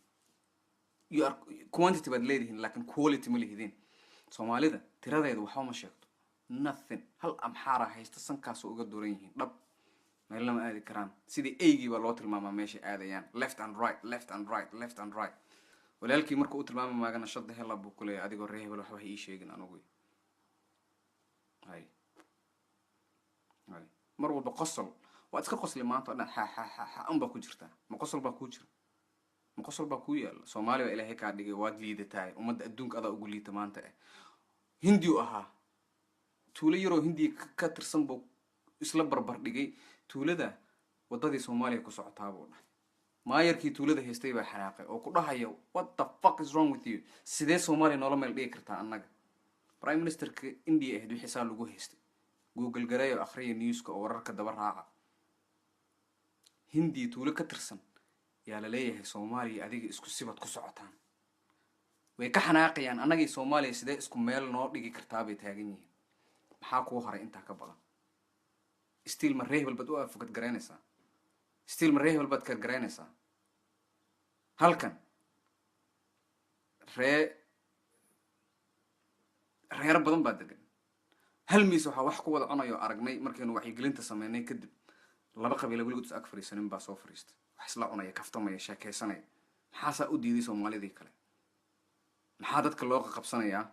You are quantity baad leedihiin, laakiin quality ma lihidiin. Soomaalida tiradeeda waxba ma sheegto, nothing. Hal amxaara haysta, sankaasoo uga duran yihiin dhab, meel lama aadi karaan. Sidii eygii baa loo tilmaamaa meeshay aadayaan, left and right, left and right, left and right. Walaalkii marka u tilmaami maagana, shada hela buu ku leeyahay, adigoo ree hebel waxba ha ii sheegin anugu. Hay hay, mar walba qosol waad iska qosli, maanta o dhan xa xa xa xa un baa ku jirtaa. Ma qosol baa kuu jira? Ma qosol baa kuu yaala? Soomaali baa Ilaahay kaa dhigay, waad liidatahay. Ummadda adduunka adaa ugu liita maanta. Hindi u ahaa, tuulo yaroo Hindiya ka tirsan buu isla barbar dhigay. Tuulada waddadii Soomaaliya ku socotaa buu dhahay. Maayarkii tuulada haystay baa xanaaqay oo ku dhahaya, "What the fuck is wrong with you? Sidee Soomaaliya noola meel dhigi kartaa annaga?" Prime ministerka India ahayd wixii saa lagu haystay. Google gareeyo, akhriya newska oo wararka daba raaca. Hindiya tuulo ka tirsan yaa la leeyahay Soomaaliya adiga isku sibad ku socotaan. Way ka xanaaqayaan. Annagii Soomaaliya sidee isku meel noo dhigi kartaa bay taagan yihiin. Maxaa kuu haray intaa ka badan? Still ma ree hebel baad u afogad garaynaysaa? Still ma ree hebel baad kargaraynaysaa? Halkan reero badan baa degan. Hal miis waxaa wax ku wada cunayo aragnay markaynu wacyigelinta sameynay kadib, laba qabiila weligood is ag fariisanin baa soo fariistay, wax isla cunaya, kaftamaya, sheekaysanaya. Maxaasaa u diiday Soomaalidii kale? Maxaa dadka loo qaqabsanayaa?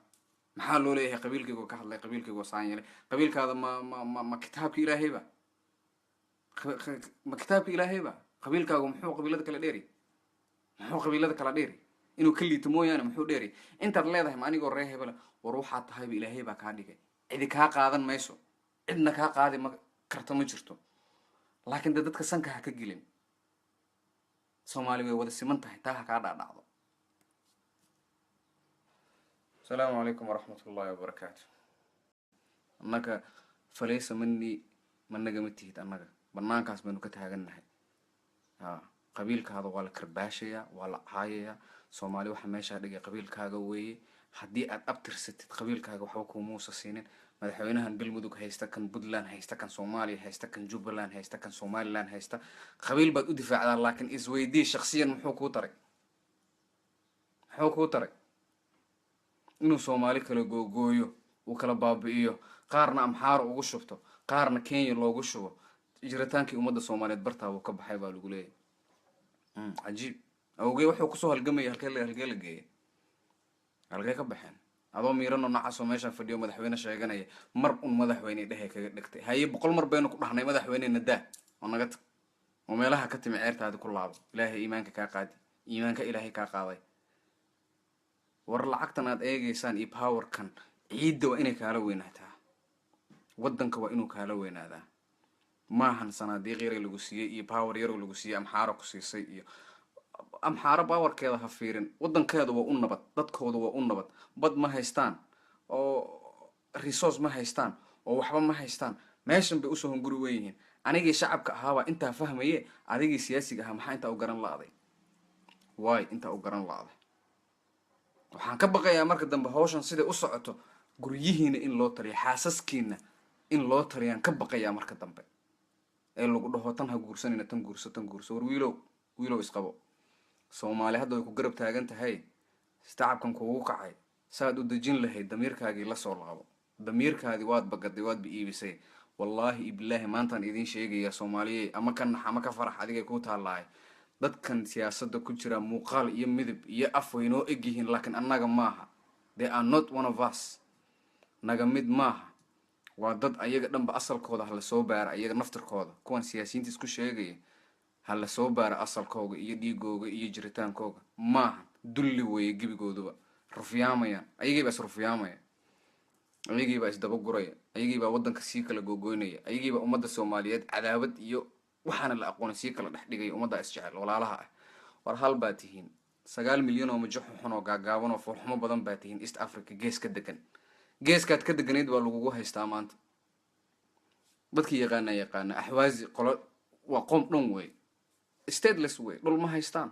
Maxaa loo leeyahay qabiilkaygo ka hadlay, qabiilkaygo saan yeelay? Qabiilkaada ma kitaabka Ilaahayba? Ma kitaabka Ilaahayba? Qabiilkaagu muxuu qabiilada kala dheeri? Muxuu qabiilada kala dheeri? Inuu ka liito mooyaane muxuu dheeri? Intaad leedahay ma anigoo ree hebela? War waxaa tahayba Ilaahay baa kaa dhigay, cidi kaa qaadan mayso, cidna kaa qaadi ma karto, ma jirto. Laakiin de dadka sanka ha ka gelin. Soomaali way wada siman tahay, taa ha kaa dhaadhacdo. Asalaamu calaykum waraxmat ullahi wabarakaatu. Annaga falaysa mani ma nagama tihid, annaga banaankaas baynu ka taagannahay. A qabiilkaada waa la karbaashayaa, waa la caayayaa. Soomaali waxaa meeshaa dhigay qabiilkaaga weeye. Haddii aad abtirsatid qabiilkaaga, waxba kuumuusa siinin. Madaxweynahan Galmudug haysta, kan Puntland haysta, kan Soomaaliya haysta, kan Jubbaland haysta, kan Somaliland haysta, qabiil baad u difaacdaa, laakiin isweydii shaksiyan, muxuu kuu taray? Muxuu kuu taray inuu Soomaali kala googooyo, uu kala baabi'iyo, qaarna Amxaaro ugu shubto, qaarna Kenya loogu shubo? Jiritaankii ummadda Soomaaliyeed bartaa wuu ka baxay baa lagu leeyahay. Cajiib awgee wuxuu kusoo halgamaya. Halkee la geeyay? Halkee ka baxeen? Adoo miirano nacasoo meeshaan fadhiyo, madaxweyne sheeganaya, mar un madaxweyne dhehe kaga dhigtay. Haye, 100 mar baynu ku dhahnay madaxweyne nadaa oo naga tag oo meelaha ka timi, ceertaadi ku laabo. Ilaahay iimaanka kaa qaadi, iimaanka Ilaahay kaa qaaday. War lacagtan aad eegaysaan iyo powerkan ciidda waa inay kaala weynaataa, waddanka waa inuu kaala weynaadaa. Maahan sanaadiiq yar lagu siiyey iyo power yaroo lagu siiyey, Amxaaro ku siisay iyo Amxaaro powerkeeda ha fiirin. Waddankeeda waa u nabad, dadkooda waa u nabad. Bad ma haystaan oo resource ma haystaan oo waxba ma haystaan. Meeshan bay usoo hunguri wen yihiin. Anigii shacabka ahaabaa intaa fahmaye, adigii siyaasiga ahaa maxaa intaa u garan la-day? Waay intaa u garan la-day? Waxaan ka baqayaa marka dambe hawshan siday u socoto, guryihiina in loo taliyo, xaasaskiina in loo taliyaan ka baqayaa marka dambe, ee lagu dhaho tan ha guursanayna, tan guurso, tan guurso. War wiilow, wiilow, isqabo. Soomaali hadda way ku garab taagan tahay. Tacabkan kuugu kacay saaad u dejin lahayd, damiirkaagii la soo laabo. Damiirkaadii waad bagaday, waad ba iibisay. Wallaahi ibilaahi, maantaan idiin sheegaya, Soomaaliyey, ama ka nax ama ka farax, adigay kuu taalahay. Dadkan siyaasadda ku jira muuqaal iyo midab iyo af way noo egyihiin, laakiin annaga maaha. They are not one of us, naga mid maaha. Waa dad ayaga dhanba asalkooda ha lasoo baara, ayaga naftirkooda. Kuwan siyaasiyiinta isku sheegaya ha lasoo baara asalkooga iyo dhiigooga iyo jiritaankooga. Maaha, dulli weeye gebigooduba. Rufyaamayaan, ayagiibaa is rufyaamaya, ayagiibaa isdabaguraya, ayagiibaa waddanka sii kala googoynaya, ayagiibaa ummadda Soomaaliyeed cadaawad iyo waxaana la aqoonay sii kala dhex dhigaya ummaddaa isjecel walaalaha ah. War hal baa tihiin, 9 milyan oo majo xun oo gaagaaban oo foolxumo badan baa tihiin. East Africa gees ka degan, geeskaad ka deganayd baa lagugu haystaa maanta. Dadkii yaqaana yaqaana Axwaazi qolo waa qoom dhan wey, stateless wey, dhul ma haystaan.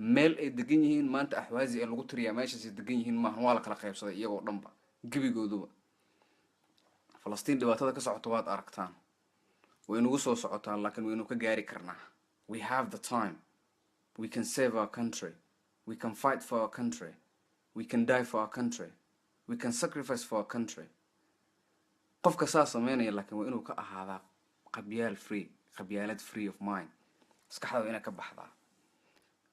Meel ay degan yihiin maanta Axwaazi ee lagu tiriyaa meeshaasay degan yihiin maahan. Waa la kala qaybsaday iyagoo dhanba gebigooduba. Falastiin dhibaatada ka socota waad aragtaan, waynugu soo socotaan, laakiin waynu ka gaari karnaa. We have the time, we can save our country, we can fight for our country, we can die for our country, we can sacrifice for our country. Qofka saa sameynaya laakiin waa inuu ka ahaadaa qabyaal free, qabyaalad free of mind. Maskaxda waa inay ka baxdaa.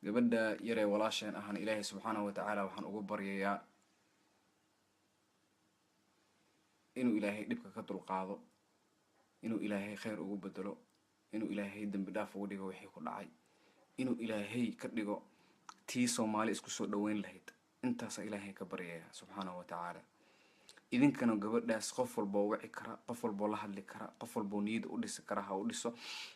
Gabadha yaree walaasheen ahna Ilaahay subxaanahu watacaala waxaan ugu baryayaa inuu Ilaahay dhibka ka dulqaado, inuu Ilaahay khayr ugu bedelo, inuu Ilaahay dembi dhaaf ugu dhigo wixii ku dhacay, inuu Ilaahay ka dhigo tii Soomaali isku soo dhaweyn lahayd. Intaasaa Ilaahay ka baryaya subxaanahu watacaala. Idinkana gabadhaas qof walboo wici kara, qof walboo la hadli kara, qof walboo niyada u dhisi kara ha u dhiso.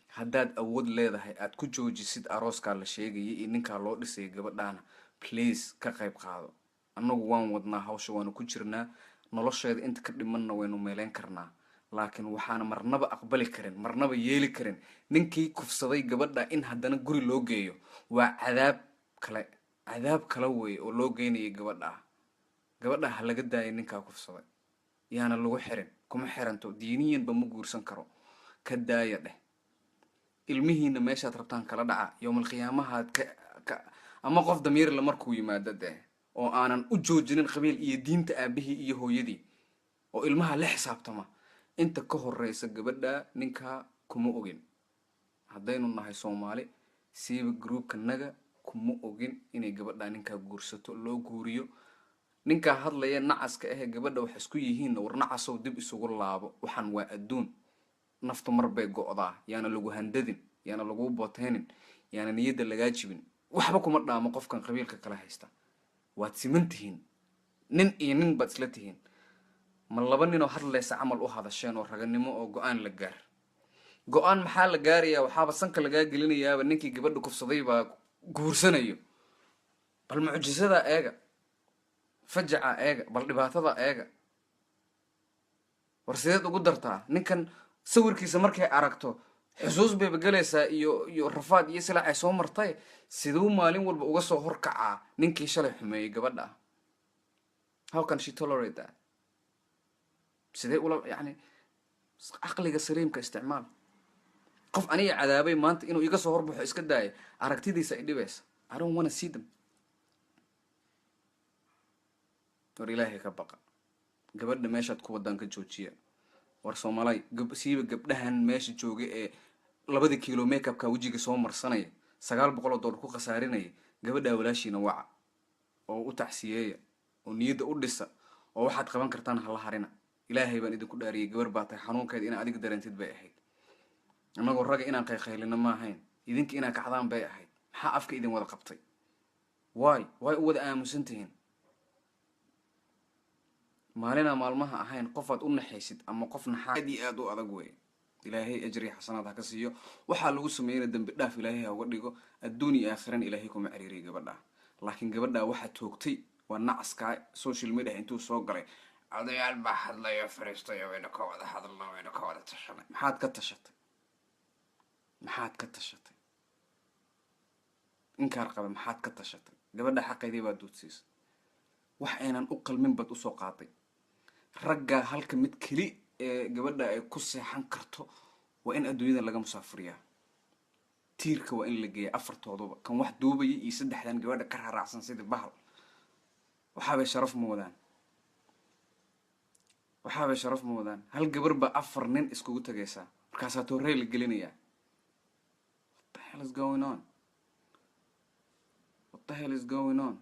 Haddaad awood leedahay aad ku joojisid arooskaa la sheegayay iyo ninkaa loo dhisayay gabadhaana, please ka qayb qaado. Annagu waan wadnaa hawsha, waanu ku jirnaa. Nolosheeda inta ka dhimanna waynu meeleyn karnaa, laakiin waxaana marnaba aqbali karin, marnaba yeeli karin ninkii kufsaday gabadha in haddana guri loo geeyo. Waa cadaab kale, cadaab kale weeye oo loo geynaya gabadha. Gabadha ha laga daaya ninkaa kufsaday, yaana lagu xirin. Kuma xiranto, diiniyanba ma guursan karo. Ka daaya dheh. Ilmihiina meeshaad rabtaan kala dhaca. Yowmalqiyaamahaad ka ama qof damiirle markuu yimaado dee, oo aanan u joojinin qabiil iyo diinta aabihii iyo hooyadii, oo ilmaha la xisaabtama. Inta ka horeysa gabadha ninkaa kuma ogin. Haddaynu nahay Soomaali, siiba groupka naga, kuma ogin inay gabadha ninkaa guursato, loo guuriyo. Ninkaa hadlaya nacaska ahee gabadha wax isku yihiinna, war nacasow, dib isugu laabo. Waxaan waa adduun, naftu mar bay go'daa. Yaana lagu handadin, yaana laguu booteynin, yaana niyadda lagaa jibin. Waxba kuma dhaamo qofkan qabiilka kala haysta. Waad siman tihiin, nin iyo nin baad isla tihiin. Ma laba ninoo hadlaysa camal u hadasheen oo raganimo oo go-aan la gaar? Go-aan maxaa la gaarayaa? Waxaaba sanka lagaa gelinayaaba ninkii gabadha kufsaday baa guursanayo. Bal mucjisadaa eega, fajaca eega, bal dhibaatada eega. War sideed ugu dartaa ninkan? Sawirkiisa markay aragto xusuus bayba gelaysaa iyo rafaad iyo silaac ay soo martay. Siduu maalin walba uga soo horkacaa ninkii shalay xumeeyey gabadha? How can she tolerate that? Sidee ula, yacni, caqliga saliimka isticmaal. Qof aniga cadaabay maanta inuu iga soo horbaxo iska daaya, aragtidiisa i dhibaysa. I don't wanna see them. War Ilaahay ka baqa, gabadha meeshaad ku wadaan ka joojiya. War Soomaalay, siiba gabdhahan meesha jooga ee 2da kiilo makeupka wejiga soo marsanaya, $900 ku khasaarinaya, gabadhaa walaashiina waca oo u tacsiyeeya oo niyadda u dhisa, oo waxaad qaban kartaan hala harina. Ilaahay baan idinku dhaariyay, gabar baa tahay, xanuunkeeda inaa adiga dareentid bay ahayd. Annagoo ragga inaan qayqaylino ma ahayn, idinka inaa kacdaan bay ahayd. Maxaa afka idin wada qabtay? Waay way u wada aamusan tihiin. Maalinaa maalmaha ahayn qofaad u naxaysid ama qof naxaa aad iyo aad u adag wey. Ilaahay ajri xasanaad ha ka siiyo, waxaa lagu sameeyana dembi dhaaf Ilaahay ha uga dhigo, adduun iyo aakhirana Ilaahay kuma ciriiriya gabadha. Laakiin gabadhaa waxaa toogtay waa nacaskaa social media intuu soo galay, odayaal baa hadlayo, fariistayo, waynu ka wada hadalna, waynu ka wada tashanay. Maxaad ka tashatay? Maxaad ka tashatay? Inkaar qaba, maxaad ka tashatay? Gabadha xaqeydii baad duudsiisay, wax aynan u qalmin baad usoo qaaday. Raggaa halka mid keli ee gabadha ay ku seexan karto waa in adduunyada laga musaafuriyaa, tiirka waa in la geeya afartooduba, kan wax duubaya iyo saddexdan gabadha ka raraacsan sidii bahal. Waxaabay sharaf moodaan, waxaabay sharaf moodaan. Hal gabar baa afar nin iskugu tagaysaa, markaasaa toorey la gelinayaa. What the hell is going on? What the hell is going on?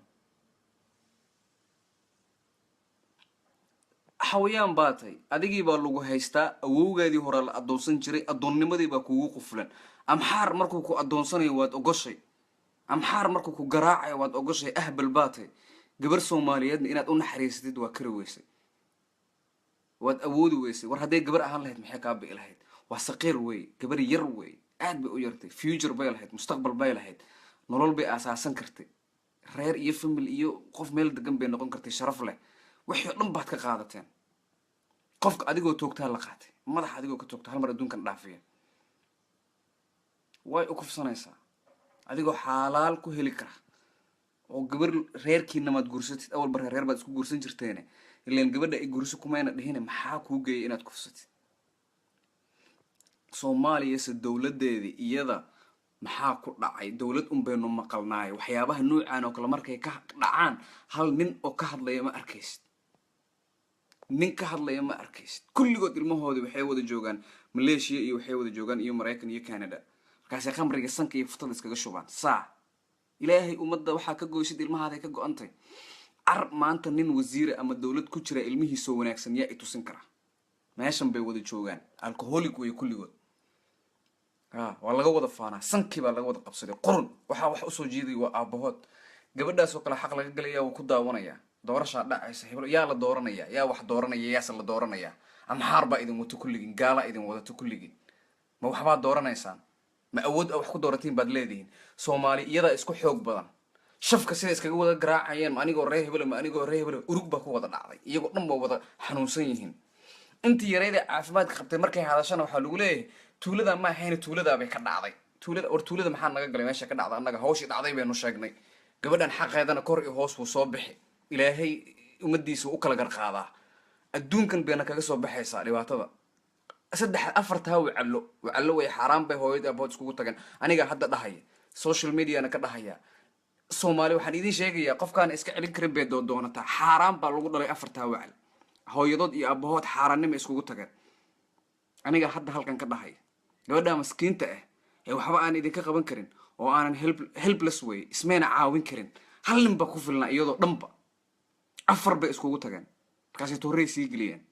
Xawayaan baa tahay, adigii baa lagu haystaa. Awowgaadii horaa la addoonsan jiray, addoonnimadii baa kugu qufulan. Amxaar markuu ku addoonsanayo waad ogoshay, amxaar markuu ku garaacayo waad ogoshay. Ahbal baa tahay. Gabar Soomaaliyeedna inaad u naxariisatid waa kari weysay, waad awoodi weysay. War hadday gabar ahaan lahayd maxay kaa bi'i lahayd? Waa saqiir wey, gabar yar wey, aad bay u yartay. Future bay lahayd, mustaqbal bay lahayd, nolol bay aasaasan kartay, reer iyo family iyo qof meel degan bay noqon kartay, sharaf leh. Wixii o dhan baad ka qaadateen. Qofka adigoo toogtaa la qaatay, madaxa adigoo ka toogta hal mar adduunkan dhaafiya. Way u kufsanaysaa adigoo xaalaal ku heli kara oo gabar reerkiina maad guursatid. Awalba reer reer baad isku guursan jirteene, ilaan gabadha ay guurso kumayna dhihine, maxaa kuu geeyay inaad kufsatid? Soomaaliyase dowladeedii iyada maxaa ku dhacay? Dowlad un baynu maqalnaay. Waxyaabaha nuucan oo kale markay ka dhacaan, hal nin oo ka hadlaya ma arkaysid, nin ka hadlaya ma arkaysid. Kulligood ilmahoodii waxay wada joogaan Malaysia iyo waxay wada joogaan iyo Maraykan iyo Canada, markaasay khamriga sanka iyo futada iskaga shubaan. Saa Ilaahay ummadda waxaa ka goysid, ilmahaaday ka go-antay. Car maanta nin wasiira ama dowlad ku jira ilmihiisoo wanaagsan yaa i tusin kara? Meeshan bay wada joogaan, alcoholic wey kulligood. A waa laga wada faanaa, sankii baa laga wada qabsaday. Qurun waxaa wax usoo jeeday waa aabahood. Gabadhaasoo kale xaq laga galaya wuu ku daawanayaa. Doorashaa dhacaysa, heblo yaa la dooranaya, yaa wax dooranaya, yaase la dooranayaa? Amxaar baa idin wato kulligiin, gaalaa idin wadato kulligiin. Ma waxbaad dooranaysaan? Ma awood a wax ku dooratiin baad leedihiin? Soomaali iyadaa isku xoog badan. Shafka sida iskaga wada garaacayeen, ma anigoo ree hebele, ma anigoo ree hebele, urug baa ku wada dhacday. Iyagoo dhan waa wada xanuunsan yihiin. Intii yarayda caafimaadka qabtay markay hadashana waxaa lagu leeyahay tuulada ma ahayna, tuuladaabay ka dhacday. Tuulada, war tuulada maxaa naga galay? Meesha ka dhacda annaga hawshii dhacday baynu sheegnay. Gabadhan xaqeedana kor iyo hoos wuu soo bixi. Ilaahay ummadiisa u kala garqaadaa, adduunkan bayna kaga soo baxaysaa dhibaatada. Saddex afartaa wacallo wacallo way xaaraan bay hooyadii abood iskugu tageen. Aniga hadda dhahaya, social mediana ka dhahaya, Soomaali waxaan idiin sheegayaa, qofkaan iska celin karin bay doodoonataa. Xaaraan baa lagu dhalay afartaa wacal, hooyadood iyo abahood xaaraannima iskugu tageen. Aniga hadda halkan ka dhahaya, gabadha maskiinta ah ee waxba aan idinka qaban karin oo aanan helpless way, ismayna caawin karin, hal nin baa ku filnaa, iyadoo dhanba afar bay iskugu tageen, markaasay toorey sii geliyeen.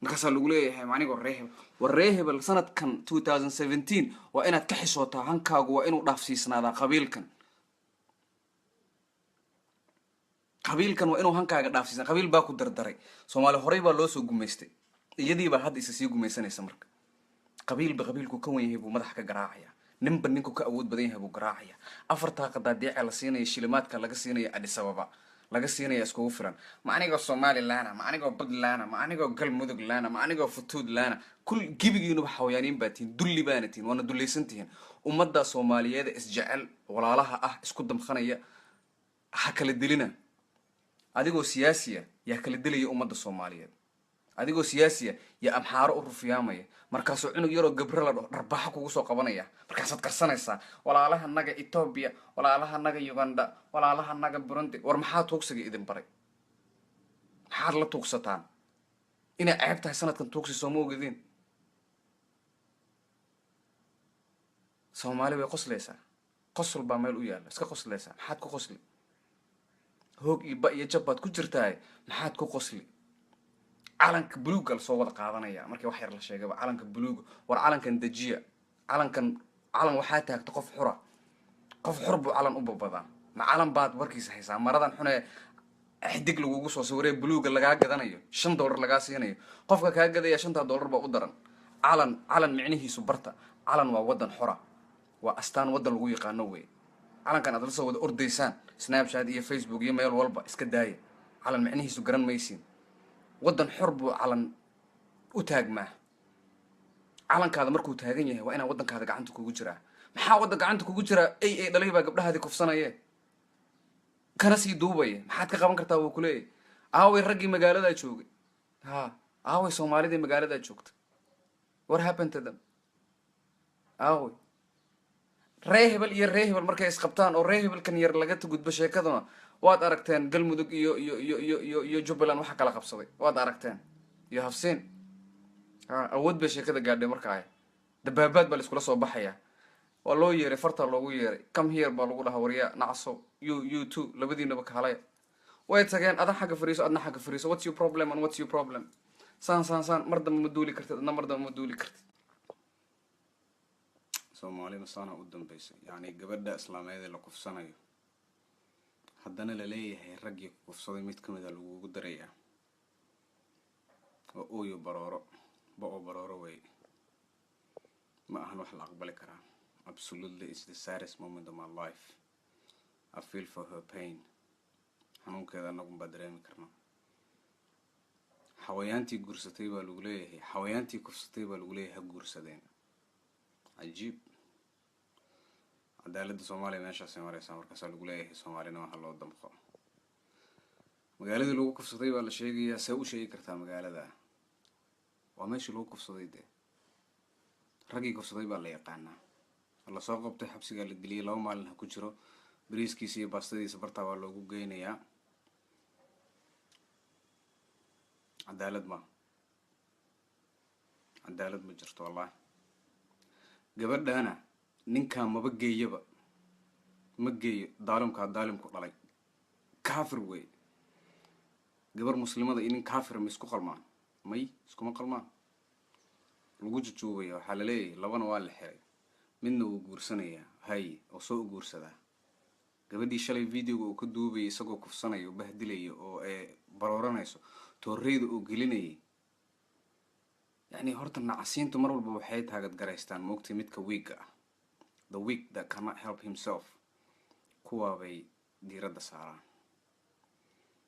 Markaasaa lagu leeyahay ma anigoo ree hebel. War ree hebel, sanadkan 2017 waa inaad ka xishootaa, hankaagu waa inuu dhaafsiisnaadaa qabiilkan. Qabiilkan waa inuu hankaaga dhaafsiisna. Qabiil baa ku dardaray. Soomaali horey baa loo soo gumaystay, iyadii baa hadda isa sii gumaysanaysa. Marka qabiilba qabiilku ka wan yahay buu madaxa ka garaacaya, ninba ninku ka awood badan yahay buu garaacaya. Afartaa qadaadiica la siinaya, shilimaadka laga siinaya, Addis Ababa laga siinaya, iskugu filan. Ma anigoo Somaliland, ma anigoo Puntland, ma anigoo Galmudug lana, ma anigoo Futuud lana, kul gebigiinuba xawayaaniin baa tihiin, dulli baana tihiin, waana dullaysan tihiin. Ummadda Soomaaliyeed isjecel, walaalaha ah, isku damqanaya ha kala dilina. Adigoo siyaasiya yaa kala dilaya ummadda Soomaaliyeed. Adigoo siyaasiya iyo Amxaaro u rufiyaamaya, markaasuu cunug yaroo Gabre la dhaho dharbaaxo kugu soo qabanaya, markaasaad qarsanaysaa walaalaha naga Etoobiya, walaalaha naga Uganda, walaalaha naga Burundi. War, maxaa tuugsiga idin baray? Maxaad la tuugsataan? Inay ceeb tahay sanadkan tuugsi sooma ogediin? Soomaali way qoslaysaa, qosol baa meel u yaalla, iska qoslaysaa. Maxaad ku qosli? Hoog iyo ba iyo jab baad ku jirtahay, maxaad ku qosli? Calanka buluugga lasoo wada qaadanaya markii wax yar la sheegaba, calanka buluuga. War, calankan dejiya. Calankan calan waxaa taagta qof xura, qof xur buu calan u babadaa. Ma calan baad warkiisa haysaa? Maradan xunee xidig lagugu soo sawiree buluugga lagaa gadanayo, $5 lagaa siinayo, qofka kaa gadaya shantaa dollar baa u daran. Calan, calan micnihiisu barta. Calan waa waddan xora, waa astaan waddan lagu yaqaano wey. Calankan aad la soo wada ordaysaan Snapchat iyo Facebook iyo meel walba, iska daaya. Calan micnihiisu garan maysiin. Waddan xor buu calan u taagmaa. Calankaada markuu taagan yahay waa inaa waddankaada gacanta kugu jiraa. Maxaa waddan gacanta kugu jiraa? Ay ay dhalay baa gabdhahaadii kufsanaye, kana sii duubaya. Maxaad ka qaban kartaa? Wuu kuleeyahy. Aaway raggii magaaladaa joogay? Ha, aaway Soomaalidii magaaladaa joogta? What happened to them? Aaway ree hebel iyo ree hebel markay isqabtaan oo ree hebelkan yar laga gudbo sheekaduna? Waad aragteen Galmudug iyo Jubbaland waxa kala qabsaday, waad aragteen iyo hafseen. Ha, awood bay sheekada gaadhay. Markaa dabaabaad baa la iskula soo baxaya. Waa loo yeeray, fartaa loogu yeeray, "Come here," baa lagu dhahaa. "Waryaa nacso, you two, labadiinaba kaalaya." Way tageen. "Adan xagga fariiso, adna xagga fariiso. What's your problem and what's your problem?" Saan saan saan. Mar dambe ma duuli kartid, adna mar dambe ma duuli kartid. Soomaali masaana u dambeysay. Yacni gabadha islaameed ee la kufsanayo, haddana la leeyahay raggii ku kufsaday mid kamid a lagugu darayaa, waa ooyo barooro, ba-o barooro wey. Ma ahan wax la aqbali karaa. Absolutely, it's the saddest moment of my life. I feel for her pain. Xanuunkeeda anagun baa dareemi karnaa. Xawayaantii guursatay baa lagu leeyahay, xawayaantii kufsatay baa lagu leeyahay ha guursadeen. Cajiib. Cadaaladda Soomaaliya meeshaasay mareysaa. Markaasaa lagu leeyahay Soomaalina waxa loo damqo. Magaaladii lagu kufsaday baa la sheegayaa. See u sheegi kartaa magaalada? Waa meeshii lagu kufsaday dee. Raggii kufsaday baa la yaqaanaa, lasoo qabtay, xabsigaa la geliyay. 2 maalin ha ku jiro, bariiskiisa iyo baastadiisa bartaa baa loogu geynayaa. Cadaalad ma, cadaalad ma jirto wallahi. Gabadhana ninkaa maba geeyaba, ma geeyo. Daalimkaa daalimku dhalay, kaafir wey. Gabar muslimada iyo nin kaafira ma isku qalmaan? May, iskuma qalmaan. Lagu jujuubaya, waxaa laleeyahay labana waa la xiray, midna wuu guursanayaa. Hay, oo soo u guursadaa gabadhii shalay videoga uu ka duubayay isagoo kufsanaya oo bahdilaya oo barooranayso, tooreyda uu gelinayay. Yacni horta nacasiintu mar walba waxay taagadgaraystaan, moogtay, midka weakga ah, the weak that cannot help himself, kuwaabay diiradda saaraan.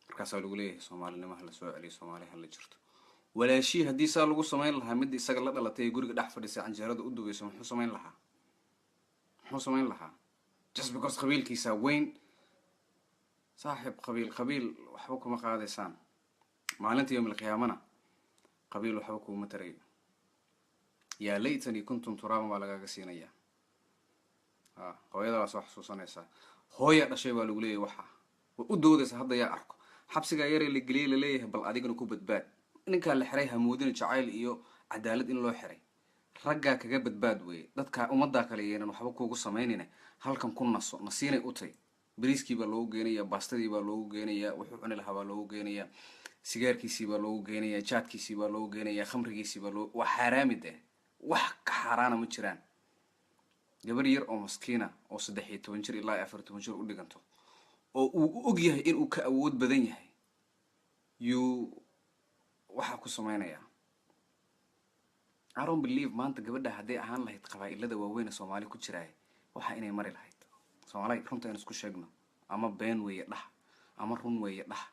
Markaasaa lagu leeyahay Soomaalinimo hala soo celiyo, Soomaali hala jirto. Walaashii haddii saa lagu samayn lahaa, midda isaga la dhalatay ee guriga dhex fadhisay, canjeerada u dubayso, muxuu samayn lahaa? Muxuu samayn lahaa? Just because qabiilkiisaa weyn. Saaxib, qabiil qabiil waxba kuma qaadaysaan. Maalinta yowm alqiyaamana qabiil waxba kuuma tarayo. "Yaa laytanii kuntum turaaban" baa lagaaga siinayaa. A hooyada waa soo xasuusanaysaa. Hooya dhashay baa lagu leeyahy. Waxa way u doodaysa hadda yaa arko xabsigaa yaree la geliyay, laleeyahay bal adigana ku badbaad. Ninkaa la xiray hamoodina jacayl iyo cadaalad in loo xiray. Raggaa kaga badbaad weeye. Dadkaa ummaddaa kale yeenan waxba kuugu samaynayna. Halkan ku naso, nasiinay u tay. Bariiskii baa loogu geenayaa, baastadii baa loogu geenayaa, wuxuu cuni lahaa baa loogu geenayaa, sigaarkiisii baa loogu geenayaa, jaadkiisii baa loogu geenayaa, khamrigiisii baa loo. Waa xaaraami deh, wax ka xaaraana ma jiraan. Gabar yar oo maskiina oo 13 jir ilaa 14 jir u dhiganto oo uu u og yahay inuu ka awood badan yahay yuu waxaa ku samaynayaa. I don't believe maanta gabadha hadday ahaan lahayd qabaa-ilada waaweyn ee Soomaali ku jiraay, waxa inay mari lahayd. Soomaali, runta aynu isku sheegno. Ama been weeye dhah, ama run weeye dhah.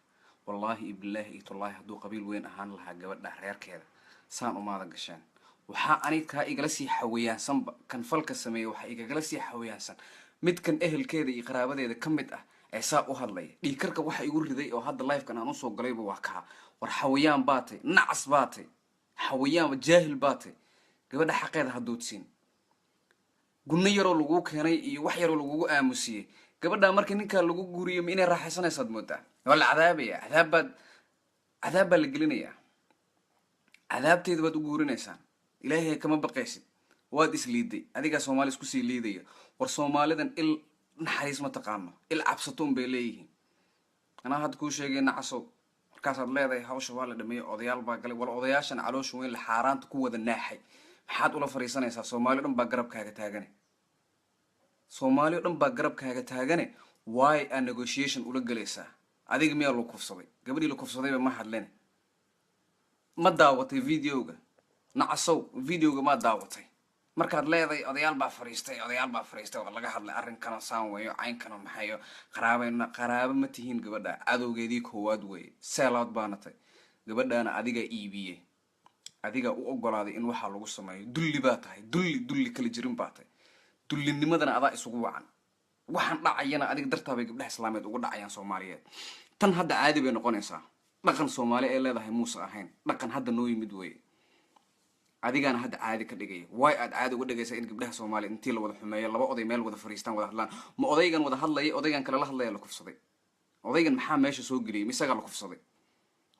Wallaahi iyo bilaahi iyo tullaahi, hadduu qabiil weyn ahaan lahaa gabadha reerkeeda, saan umaada gasheen. Waxaa anig kaa igala sii xawayaansanba kan falka sameeya, waxaa igagala sii xawayaansan midkan ehelkeeda iyo qaraabadeeda ka mid ah. Ee saa u hadlaya, dhiigkarka waxa igu riday oo hadda livekan aan usoo galayba waa kaa. War xawayaan baa tay, nacas baa tay, xawayaan jaahil baa tay. Gabadha xaqeeda hadoodsiin. Gunno yaroo laguu keenay iyo wax yaroo lagugu aamusiyey gabadha marka ninkaa lagu guuriyo, ma inay raaxaysanaysaad moodaa? Waa la cadaabaya, cadaabbaad, cadaab baa la gelinayaa, cadaabteeda baad u guurinaysaan. Ilaahay kama baqaysid, waad isliiday, adigaa Soomaali isku sii liidaya. War Soomaalidan il naxariis ma taqaano, il cabsato un bay leeyihiin. Anaa hadda kuu sheegay, nacasow. Markaasaad leedahay hawsha waa la dhameeyey, odayaal baa galay. Wal odayaashan caloosha weyn la xaaraanta ku wada naaxay, maxaad ula fariisanaysaa? Soomaali o dhan baa garabkaaga taagane, Soomaali o dhan baa garabkaaga taagane. Why aa negotiation ula gelaysaa? Adiga miyaa lagu kufsaday? Gabadhii la kufsadayba ma hadlene. Ma daawatay videoga, nacasow? Videoga maa daawatay? Markaad leedahay odayaal baa fariistay, odayaal baa fariistay, waa laga hadlay arrinkano, saan weeyo, caynkano, maxayo, qaraabayna? Qaraabo ma tihiin gabadha, cadowgeedii koowaad weeye. Sellout baana tay. Gabadhaana adigaa iibiyey, adigaa u ogolaaday in waxaa lagu sameeyo. Dulli baa tahay, dulli, dulli kala jirin baa tahay. Dullinimadana adaa isugu wacan. Waxaan dhacayana adiga dartaa bay gabdhaha islaameed ugu dhacayaan Soomaaliyeed. Tan hadda caadi bay noqonaysaa. Dhaqan Soomaali ay leedahay muuse ahayn, dhaqan hadda noo yimid weeye. Adigaana hadda caadi ka dhigaya. Waay aad caadi uga dhigaysaa in gabdhaha Soomaaliya intii la wada xumeeyo, laba oday meel wada fariistaan, wada hadlaan? Ma odaygan wada hadlaya, odaygan kale la hadlaya la kufsaday? Odaygan maxaa meesha soo geliyay? Ma isagaa la kufsaday?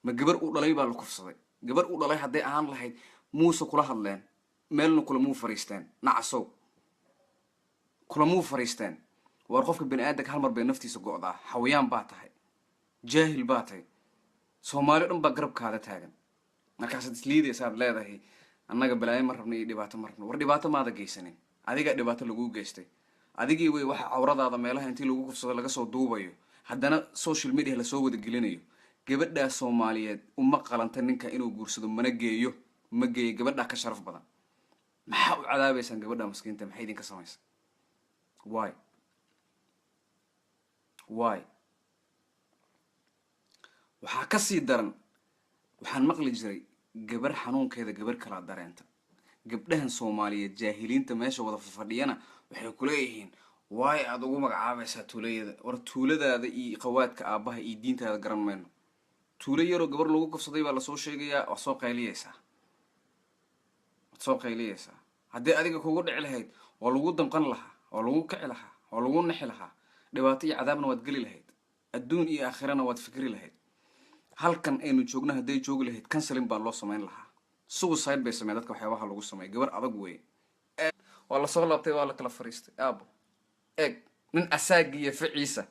Ma gabar uu dhalay baa la kufsaday? Gabar uu dhalay hadday ahaan lahayd, muuse kula hadleen, meelna kulamuu fariisteen. Nacasow, kulamuu fariisteen. Waar qofka bani aadamka hal mar bay naftiisa go'daa. Xawayaan baa tahay, jaahil baa tahay. Soomaali o dhan baa garabkaada taagan. Markaasaad isliidaysaad leedahay annaga balaayo ma rabno iyo dhibaato ma rabno. War dhibaato maada geysanin, adigaa dhibaato laguu geystay. Adigii wey waxa cawradaada meelaha intii lagu kufsado laga soo duubayo, haddana social media lasoo wada gelinayo. Gabadhaa Soomaaliyeed uma qalanta ninka inuu guursado, mana geeyo, ma geeyo. Gabadhaa ka sharaf badan. Maxaa u cadaabaysaan gabadha maskiinta? Maxay idinka samaysa? Why, why? Waxaa kasii daran, waxaan maqli jiray gabar xanuunkeeda gabar kalaa dareenta. Gabdhahan Soomaaliyeed jaahiliinta meesha wada fafadhiyana waxay kuleeyihiin, waay aada ugu magacaabaysaa tuulayada? War tuuladaada iyo qawaadka aabbaha iyo diintaada garan mayno. Tuulo yaroo gabar lagu kufsaday baa lasoo sheegayaa, waad soo qayliyeysaa, waad soo qayliyeysaa. Haddii adiga kugu dhici lahayd, waa lagu damqan lahaa, waa lagu kici lahaa, waa lagu nixi lahaa. Dhibaato iyo cadaabna waad geli lahayd, adduun iyo aakhirana waad fikri lahayd. Halkan aynu joogno hadday joogi lahayd, counseling baa loo samayn lahaa. Suicide bay sameyn dadka waxyaabaha lagu sameeya. Gabar adag weeye. Waa lasoo laabtay, waa la kala fariistay. Aabo, eeg nin asaagiiyo ficiisa.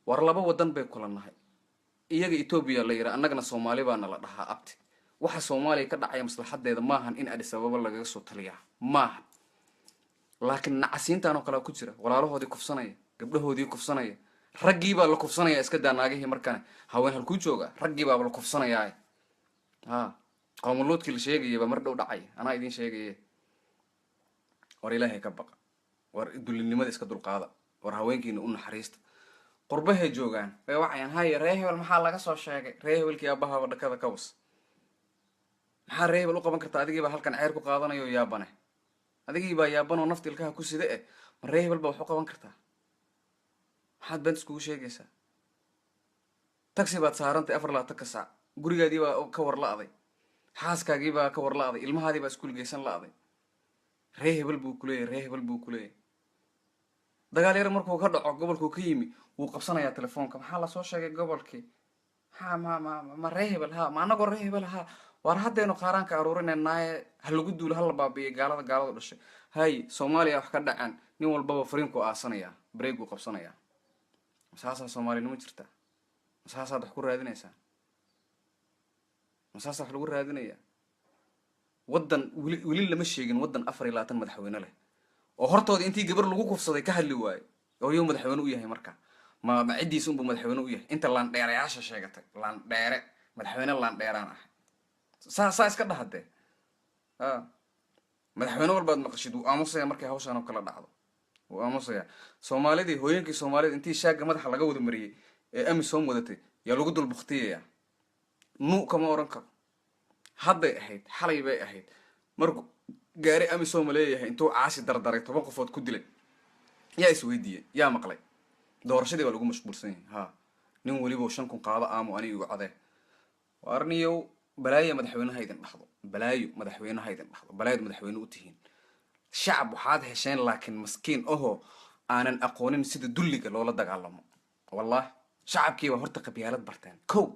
War laba wadan bay kula nahay. Iyaga Etoobiya la yidhaa, annagana Soomaali baana la dhahaa. Abti, waxa Soomaaliya ka dhacaya maslaxadeeda maahan in Addis Ababa lagaga soo taliyaa, maaha. Laakiin nacasiintan oo kalea ku jira, walaalahoodii kufsanaya, gabdhahoodii kufsanaya, raggii baa la kufsanaya. Iska daa naagihii markane, haween halkuu jooga, raggii baaba la kufsanayaa. Ha qowmuluudkii la sheegaya baa mar dhow dhacay, anaa idiin sheegaye. War Ilaahay ka baqa, war dullinimada iska dulqaada, war haweenkiina u naxariista. Qurbahay joogaan, way wacayaan: haye, ree hebel maxaa laga soo sheegay? Ree hebelkii aabahaba dhakada ka was. Maxaa ree hebel u qaban karta? Adigii baa halkan ceer ku qaadanayo, yaabane. Adigii baa yaabanoo nafta ilkaha ku sida. Eh, ma ree hebel baa wax u qaban kartaa? Maxaad beent iskugu sheegaysaa? Taxi baad saarantay 24-ka saac. Gurigaadii baa ka war la-day, xaaskaagii baa ka war la-day, ilmahaadii baa iskuul geysan la-day. Ree hebel buu kuleeyahy, ree hebel buu kuleeyahy. Dagaal yar markuu ka dhaco gobolkuu ka yimi, wuu qabsanayaa telefoonka: maxaa lasoo sheegay gobolkii? Ha, ma ree hebel? Ha, ma anagoo ree hebel? Ha, waar haddaynu qaaraanka aruurinaynaye, ha lagu duulo, ha la baabiiyay gaalada, gaaladu dhashay. Hay, Soomaaliya wax ka dhacaan, nin walbaba fariinku aasanayaa, bareeguu qabsanayaa. Masaasaa Soomaalinimo jirta? Masaasaad wax ku raadinaysaa? Masaasaa wax lagu raadinayaa? Waddan weli, weli lama sheegin waddan 24 madaxweyne leh oo hortooda intii gabar lagu kufsaday ka hadli waayo oo yuu madaxweyne u yahay. Marka ma ciddiisa unbuu madaxweyne u yahay? Inta laandheerayaasha sheegatay, laandheere, madaxweyne laandheeraan ahay, saa saa iska dhahadee. A madaxweyne walbaad maqashid wuu aamusaya markay hawshaan oo kala dhacdo, wuu aamusaya. Soomaalidii, hooyinkii Soomaalida intii shaagga madaxa laga wada mariyey ee AMISOM wadatay yaa lagu dul buktiyaya, nu kama oran karo. Hadday ahayd, xalay bay ahayd, markuu gaari AMISOM leeyahay intuu caasi dardaray 10 qofood ku dilay, yaa isweydiiyey? Yaa maqlay? Doorashadii baa lagu mashquulsan yahay. Ha, nin weliba 5,000 qaado aamo aniga igu cadee. Waarniyow, balaayo madaxweynaha idin dhahdo, balaayo madaxweynaha idin dhahdo, balaayad madaxweyne u tihiin. Shacab waxaad hesheen laakiin maskiin ahoo aanan aqoonin sida dulliga loola dagaalamo. Wallahi, shacabkiiba horta qabyaalad barteen. Kow,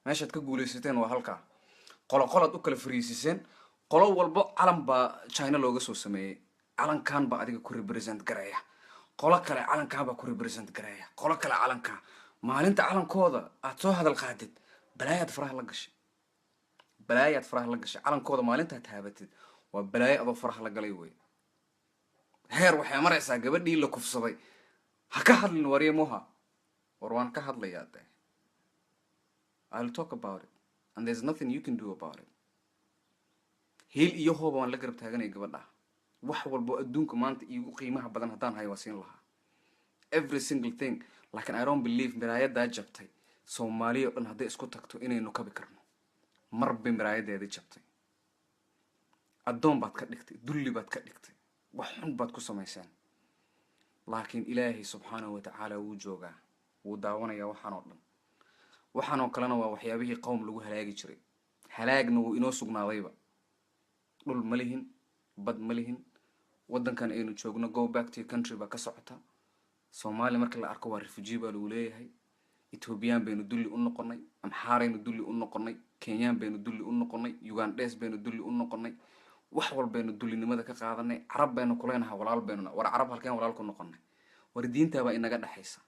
meeshaad ka guulaysateen waa halkaa. Qolo qolaad u kala fariisiseen, qolo walbo calan baa China looga soo sameeyey. Calankan baa adiga ku represent gareeya, qolo kale calankan baa ku represent gareeya, qolo kale calankaa. Maalinta calankooda aad soo hadal qaadid, balaayaad faraha la gashay, balaayaad faraha la gashay. Calankooda maalintaad taabatid waa balaayo adoo faraha la galay wey. Heer waxay maraysaa gabadhii la kufsaday ha ka hadlin. Warye moha, war waan ka hadlayaa de. I'll talk about it and there's nothing you can do about it. Hiil iyo hooba waan la garab taaganaya gabadha. Wax walbo adduunka maanta iigu qiimaha badan haddaan hayo, waa siin lahaa, every single thing. Laakiin I don't believe miraayadaa jabtay Soomaaliya o dhan hadday isku tagto inaynu kabi karno. Mar bay miraayadeedii jabtay. Addoon baad ka dhigtay, dulli baad ka dhigtay, wax xun baad ku samayseen. Laakiin Ilaahay subxaanahu watacaala wuu joogaa, wuu daawanayaa waxaan oo dhan. Waxaan oo kalena waa waxyaabihii qowm lagu halaagi jiray. Halaagna wuu inoo sugnaadayba. Dhul ma lihin, bad ma lihin. Waddankan aynu joogno, "Go back to your country" baa ka socota. Soomaaliya marka la arko waa refugee baa lagu leeyahay. Ethoobiyan baynu dulli u noqonay, Amxaaraynu dulli u noqonay, Kenyaan baynu dulli u noqonay, Ugandhes baynu dulli u noqonay. Wax walbaynu dullinimada ka qaadanay. Carab baynu kuleynaha, walaal baynuna. War Carab halkeen walaal ku noqonay? War diintaabaa inaga dhexaysa.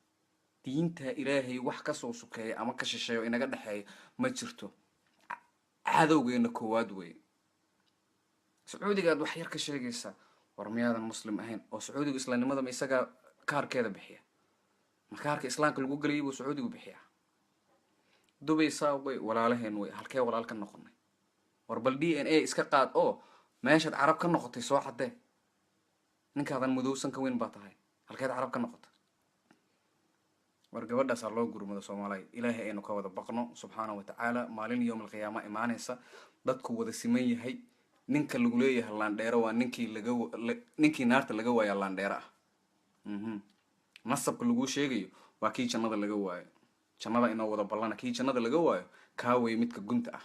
Diinta Ilaahay wax kasoo sukeeya ama ka shisheeyo inaga dhexeeya ma jirto. Cadowgeena koowaad wey Sacuudiga aad wax yar ka sheegaysaa. War miyaadan Muslim ahayn? Oo Sacuudigu islaamnimada ma isagaa kaarkeeda bixiya? Ma kaarka islaamka lagu gelayay buu Sacuudigu bixiyaa? Dubay saa way walaalaheen wey. Halkee walaal ka noqonay? War bal DNA iska qaad oo meeshaad Carab ka noqotay soo caddee. Ninkaadan madowsan ka weyn baa tahay, halkeed Carab ka noqotay? War gabadhaasaa loo gurmado, Soomaaliya. Ilaahay aynu ka wada baqno subxaana wa tacaala. Maalin yowm alqiyaama imaanaysa, dadku wada siman yahay. Ninka lagu leeyahay laandheero waa ninkii laga ninkii naarta laga waaya laandheero ah. Nasabka laguu sheegayo waa kii jannada laga waayo. Jannada inoo wada ballana, kii jannada laga waayo kaa wey midka gunta ah.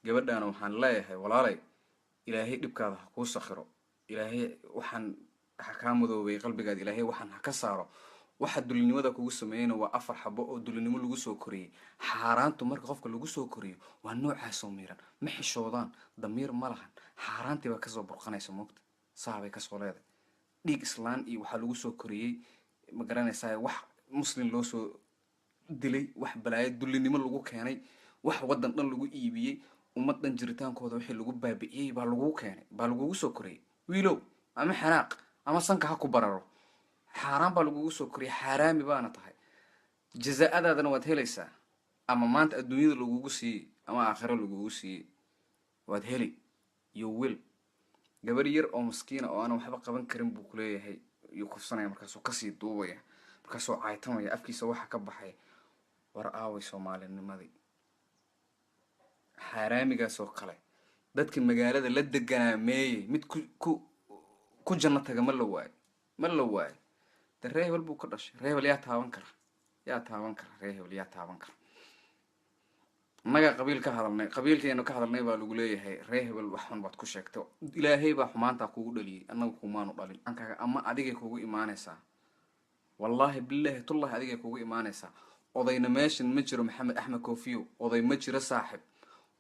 Gabadhaana waxaan leeyahay, walaalay, Ilaahay dhibkaada ha kuu sakhiro. Ilaahay waxaan ha kaa madoobay qalbigaada, Ilaahay waxaan ha ka saaro. Waxa dulinimada kugu sameeyeyna waa afar xabo oo dulinimo lagu soo koriyey. Xaaraantu marka qofka lagu soo koriyo waa noocaasoo miiran. Ma xishoodaan, damiir ma lahan. Xaaraantii baa kasoo burqanaysa moogta, saabay kasoo leedahay. Dhiig islaan iyo waxaa lagu soo koriyey, ma garanaysaa, wax Muslim loo soo dilay, wax balaayo dullinimo lagu keenay, wax waddan dhan lagu iibiyey, ummad dhan jiritaankooda wixii lagu baabi'iyey baa lagu keenay, baa lagugu soo koriyey. Wiilow, ama xanaaq ama sanka ha ku bararo. Xaaraan baa lagugu soo koriyey, xaaraami baana tahay. Jazaa-adaadana waad helaysaa, ama maanta adduunyada lagugu siiyey ama aakhiro lagugu siiyey, waad heli iyo wil. Gabar yar oo maskiina oo aanan waxba qaban karin buu kuleeyahay yuu kufsanaya. Markaasuu kasii duubaya, markaasuu caaytamaya, afkiisa waxa ka baxay. War aaway Soomaalinimadii? Xaaraamigaas oo kale dadka magaalada la deganaa meeyey? Mid ku janno taga ma la waayo, ma la waayo. De ree hebel buu ka dhashay. Ree hebel yaa taaban kara? Yaa taaban kara? Ree hebel yaa taaban kara? Innagaa qabiil ka hadalnay, qabiilkeenu ka hadalnay baa lagu leeyahay ree hebel wax xun baad ku sheegtay. Ilaahay baa xumaantaa kugu dhaliyey, annaga kumaanu dhalin. Ankaaga ama adigay kugu imaanaysaa, wallaahi, bilaahi, tullahi, adigay kugu imaanaysaa. Odayna meeshan ma jiro. Maxamed Axmed Koofiyo, oday ma jiro saaxib.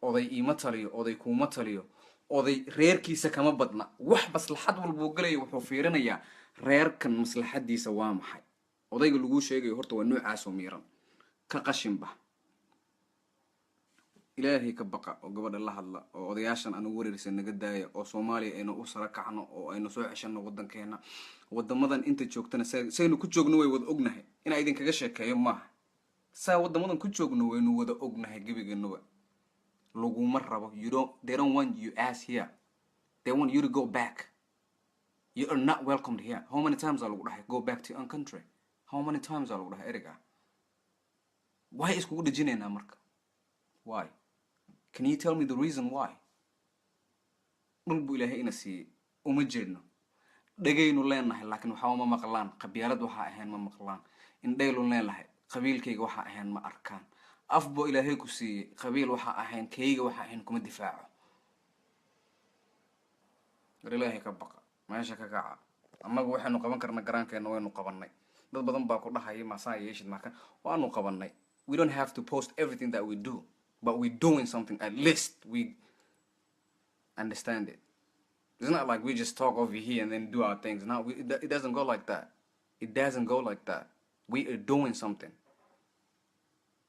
Oday iima taliyo, oday kuuma taliyo. Oday reerkiisa kama badna. Wax maslaxad walbuu galaya, wuxuu fiirinayaa reerkan maslaxadiisa waa maxay. Odayga laguu sheegayo horta waa noocaasoo miiran ka qashinba. Ilaahay ka baqa oo gabadha la hadla, oo odayaashan anugu wareersan naga daaya, oo Soomaaliya aynu u sara kacno oo aynu soo ceshano waddankeena. Wadamadan inta joogtana saynu ku joogno way wada ognahay. Inaa idinkaga sheekeeyo maaha. Saa wadamadan ku joogno waynu wada ognahay gebigeenuba. Laguma rabo. You don't they don't want you ass here. They want you to go back. You are not welcomed here. How many times aa lagu dhahay "Go back to your own country"? How many times aa lagu dhahay ereyga? Why iskugu dhejinaynaa marka? Why? Can you tell me the reason why? Dhul buu Ilaahay ina siiyey, uma jeedno. Dhegaynu leenahay, laakiin waxba ma maqlaan. Qabyaalad waxaa ahayn ma maqlaan. Indhaylu leenahay, qabiilkayga waxaa ahayn ma arkaan. Afbo Ilaahay ku siiyey, qabiil waxaa ahayn, kayga waxaa ahayn kuma difaaco. War Ilaahay ka baqa, meesha ka kaca. Annagu waxaynu qaban karna garaankeenna waynu qabanay. Dad badan baa ku dhahaya, "Maasaa yeeshid?" Marka waanu qabanay. We don't have to post everything that we do, but we're doing something. At least we understand it. It's not like we just talk over here and then do our things. No, it doesn't go like that. It doesn't go like that. We are doing something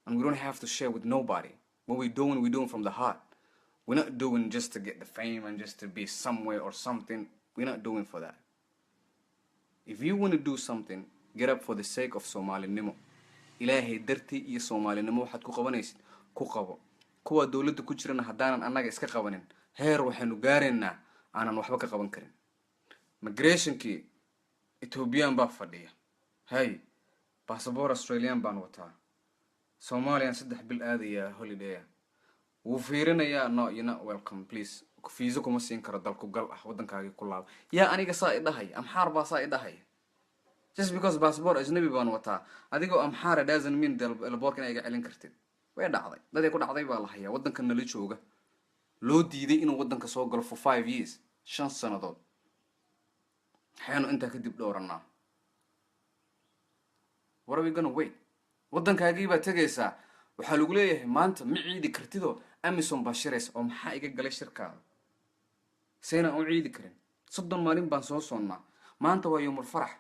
and we don't have to share with nobody. What we're doing, we're doing from the heart. We're not doing just to get the fame and just to be somewhere or something. We're not doing for that. If you want to do something, get up for the sake of Somalinimo. Ilaahay dartii iyo Soomaalinimo waxaad ku qabanaysid ku qabo. Kuwa dowladda ku jirana, haddaanan annaga iska qabanin, heer waxaynu gaaraynaa aanan waxba ka qaban karin. Migrationkii Ethiopian baa fadhiya. Hay, basaboor Australian baan wataa, Somalian 3 bil aadayaa holidaya. Wuu fiirinayaa: "No, you're not welcome, please. Fiiso kuma siin karo, dalku gal ah, waddankaagii ku laaba." Yaa aniga saa idhahaya? Amxaar baa saa idhahaya just because passport ajnabi baan wataa. Adigoo Amxaara doesn't mean elboorka inaa iga celin kartid. Way dhacday, daday ku dhacday baa la hayaa. Waddanka nala jooga loo diiday inuu waddanka soo galo for 5 years, 5 sannadood. Maxaynu intaa kadib dhowranaa? What are we gonna wait? Waddankaagii baa tegaysaa, waxaa lagu leeyahay maanta ma ciidi kartidoo AMISOM baa shiraysa. Oo maxaa iga galay shirkaada? Saynaan u ciidi karin? 30 maalin baan soo soonnaa. Maanta waa yowmul farax.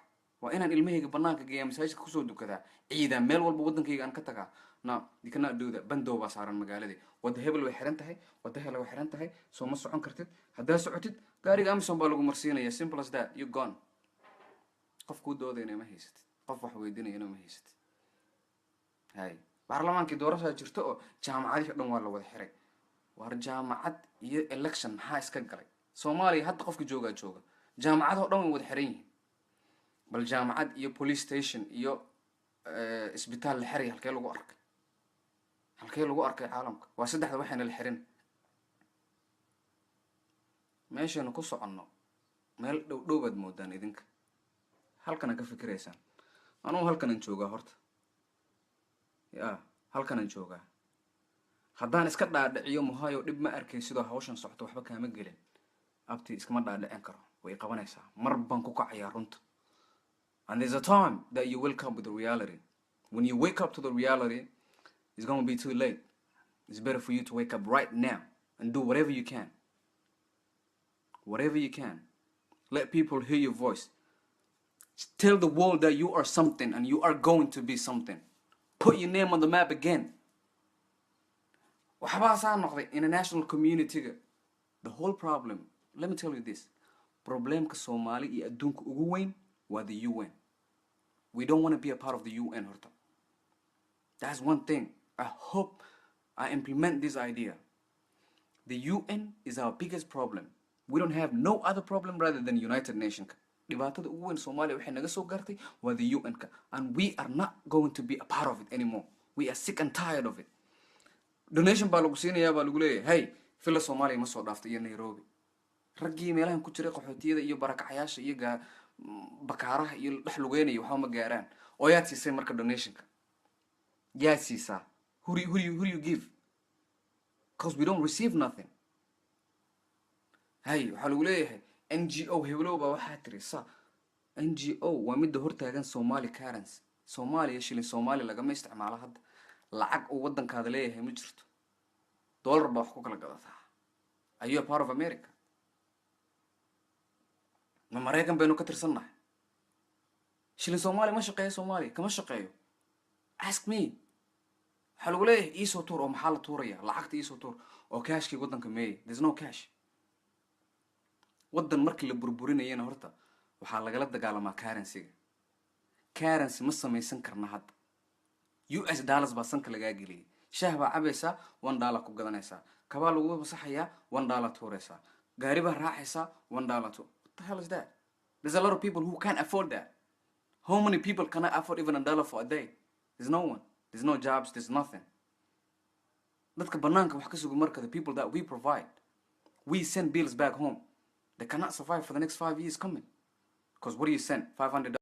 Waa inaan ilmahayga banaanka geeyaa, masaajidka kusoo dukadaa, ciidaa, meel walba waddankayga aan ka tagaa. No, you cannot do that. Bandow baa saaran magaaladii. Wadda hebel way xiran tahay, wadda hele way xiran tahay, soo ma socon kartid. Haddaa socotid, gaariga AMISOM baa lagu marsiinaya. Simple as that, you gone. Qof kuu doodayna ma haysatid, qof wax weydiinayana ma haysatid. Hay, baarlamaankii doorashaa jirto oo jaamacadihii o dhan waa la wada xiray. War jaamacad iyo election maxaa iska galay? Soomaaliya hadda qofka joogaa jooga, jaamacadoo dhan way wada xiran yihiin. Bal jaamacad iyo police station iyo isbitaal la xiray halkee lagu arkay? Halkee lagu arkay caalamka? Waa saddexda waxayna la xirin. Meeshaynu ku soconno meel dhow dhow baad moodaan idinka. Halkana ka fikiraysaan. Anugu halkanan joogaa horta, ya halkanan joogaa. Haddaan iska dhaadhiciyo, muhayo dhib ma arkay sidoo hawshan socto, waxba kaama gelin, abti iskama dhaadhicin karo. Way qabanaysaa, mar baan ku kacayaa runta. And there's a time that you will come with the reality. When you wake up to the reality, it's gonna be too late. It's better for you to wake up right now and do whatever you can, whatever you can. Let people hear your voice. Tell the world that you are something and you are going to be something. Put your name on the map again. Waxbaa saa noqday international community-ga. The whole problem, let me tell you this, problemka Soomaali iyo adduunka ugu weyn waa the UN. We don't want to be a part of the UN horta. That's one thing. I hope I implement this idea. The UN is our biggest problem. We don't have no other problem rather than United Nation. Dhibaatada ugu weyn Soomaaliya waxay naga soo gaartay waa the UN-ka, and we are not going to be a part of it anymore. We are sick and tired of it. Donation baa lagu siinayaa, baa lagu leeyahay, hey, Villa Soomaaliya ma soo dhaaftay iyo Nairobi. Raggii meelahan ku jiray, qaxootiyada iyo barakacayaasha iyo gaa bakaaraha iyo dhex lugeynaya, waxba ma gaaraan. Oo yaad siisay marka donationka? Yaad siisaa? Who do you give? Because we don't receive nothing. Hay, waxaa lagu leeyahay NGO hebelow baa waxaa tiri sa NGO waa midda hortaagan Somali currency. Soomaaliya shilin Soomaali lagama isticmaalo hadda. Lacag uu waddankaada leeyahay ma jirto. Dollar baa wax ku kala gadataa. Are you a part of America? Ma Maraykan baynu ka tirsannahay? Shilin Soomaaliya ma shaqeeyo, Soomaaliya kama shaqeeyo. Ask me. Waxaa lagu leeyahay iisoo tuur. Oo maxaa la tuuraya? Lacagta iisoo tuur. Oo cashkii waddanka meeyay? There's no cash. Waddan markii la burburinayana horta waxaa lagala dagaalamaa currency-ga. Currency ma samaysan karna hadda. US dollars baa sanka lagaa geliyay. Shaah baa cabaysaa, $1 ku gadanaysaa. Kabaa lagu masaxayaa, $1 tuuraysaa. Gaari baa raacaysaa, $1 tu. What the hell is that? There's a lot of people who can't afford that. How many people cannot afford even a dollar for a day? There's no one. There's no jobs, there's nothing. Dadka banaanka wax ka suga marka, the people that we provide, we send bills back home, they cannot survive for the next 5 years coming. Because what do you send? 500.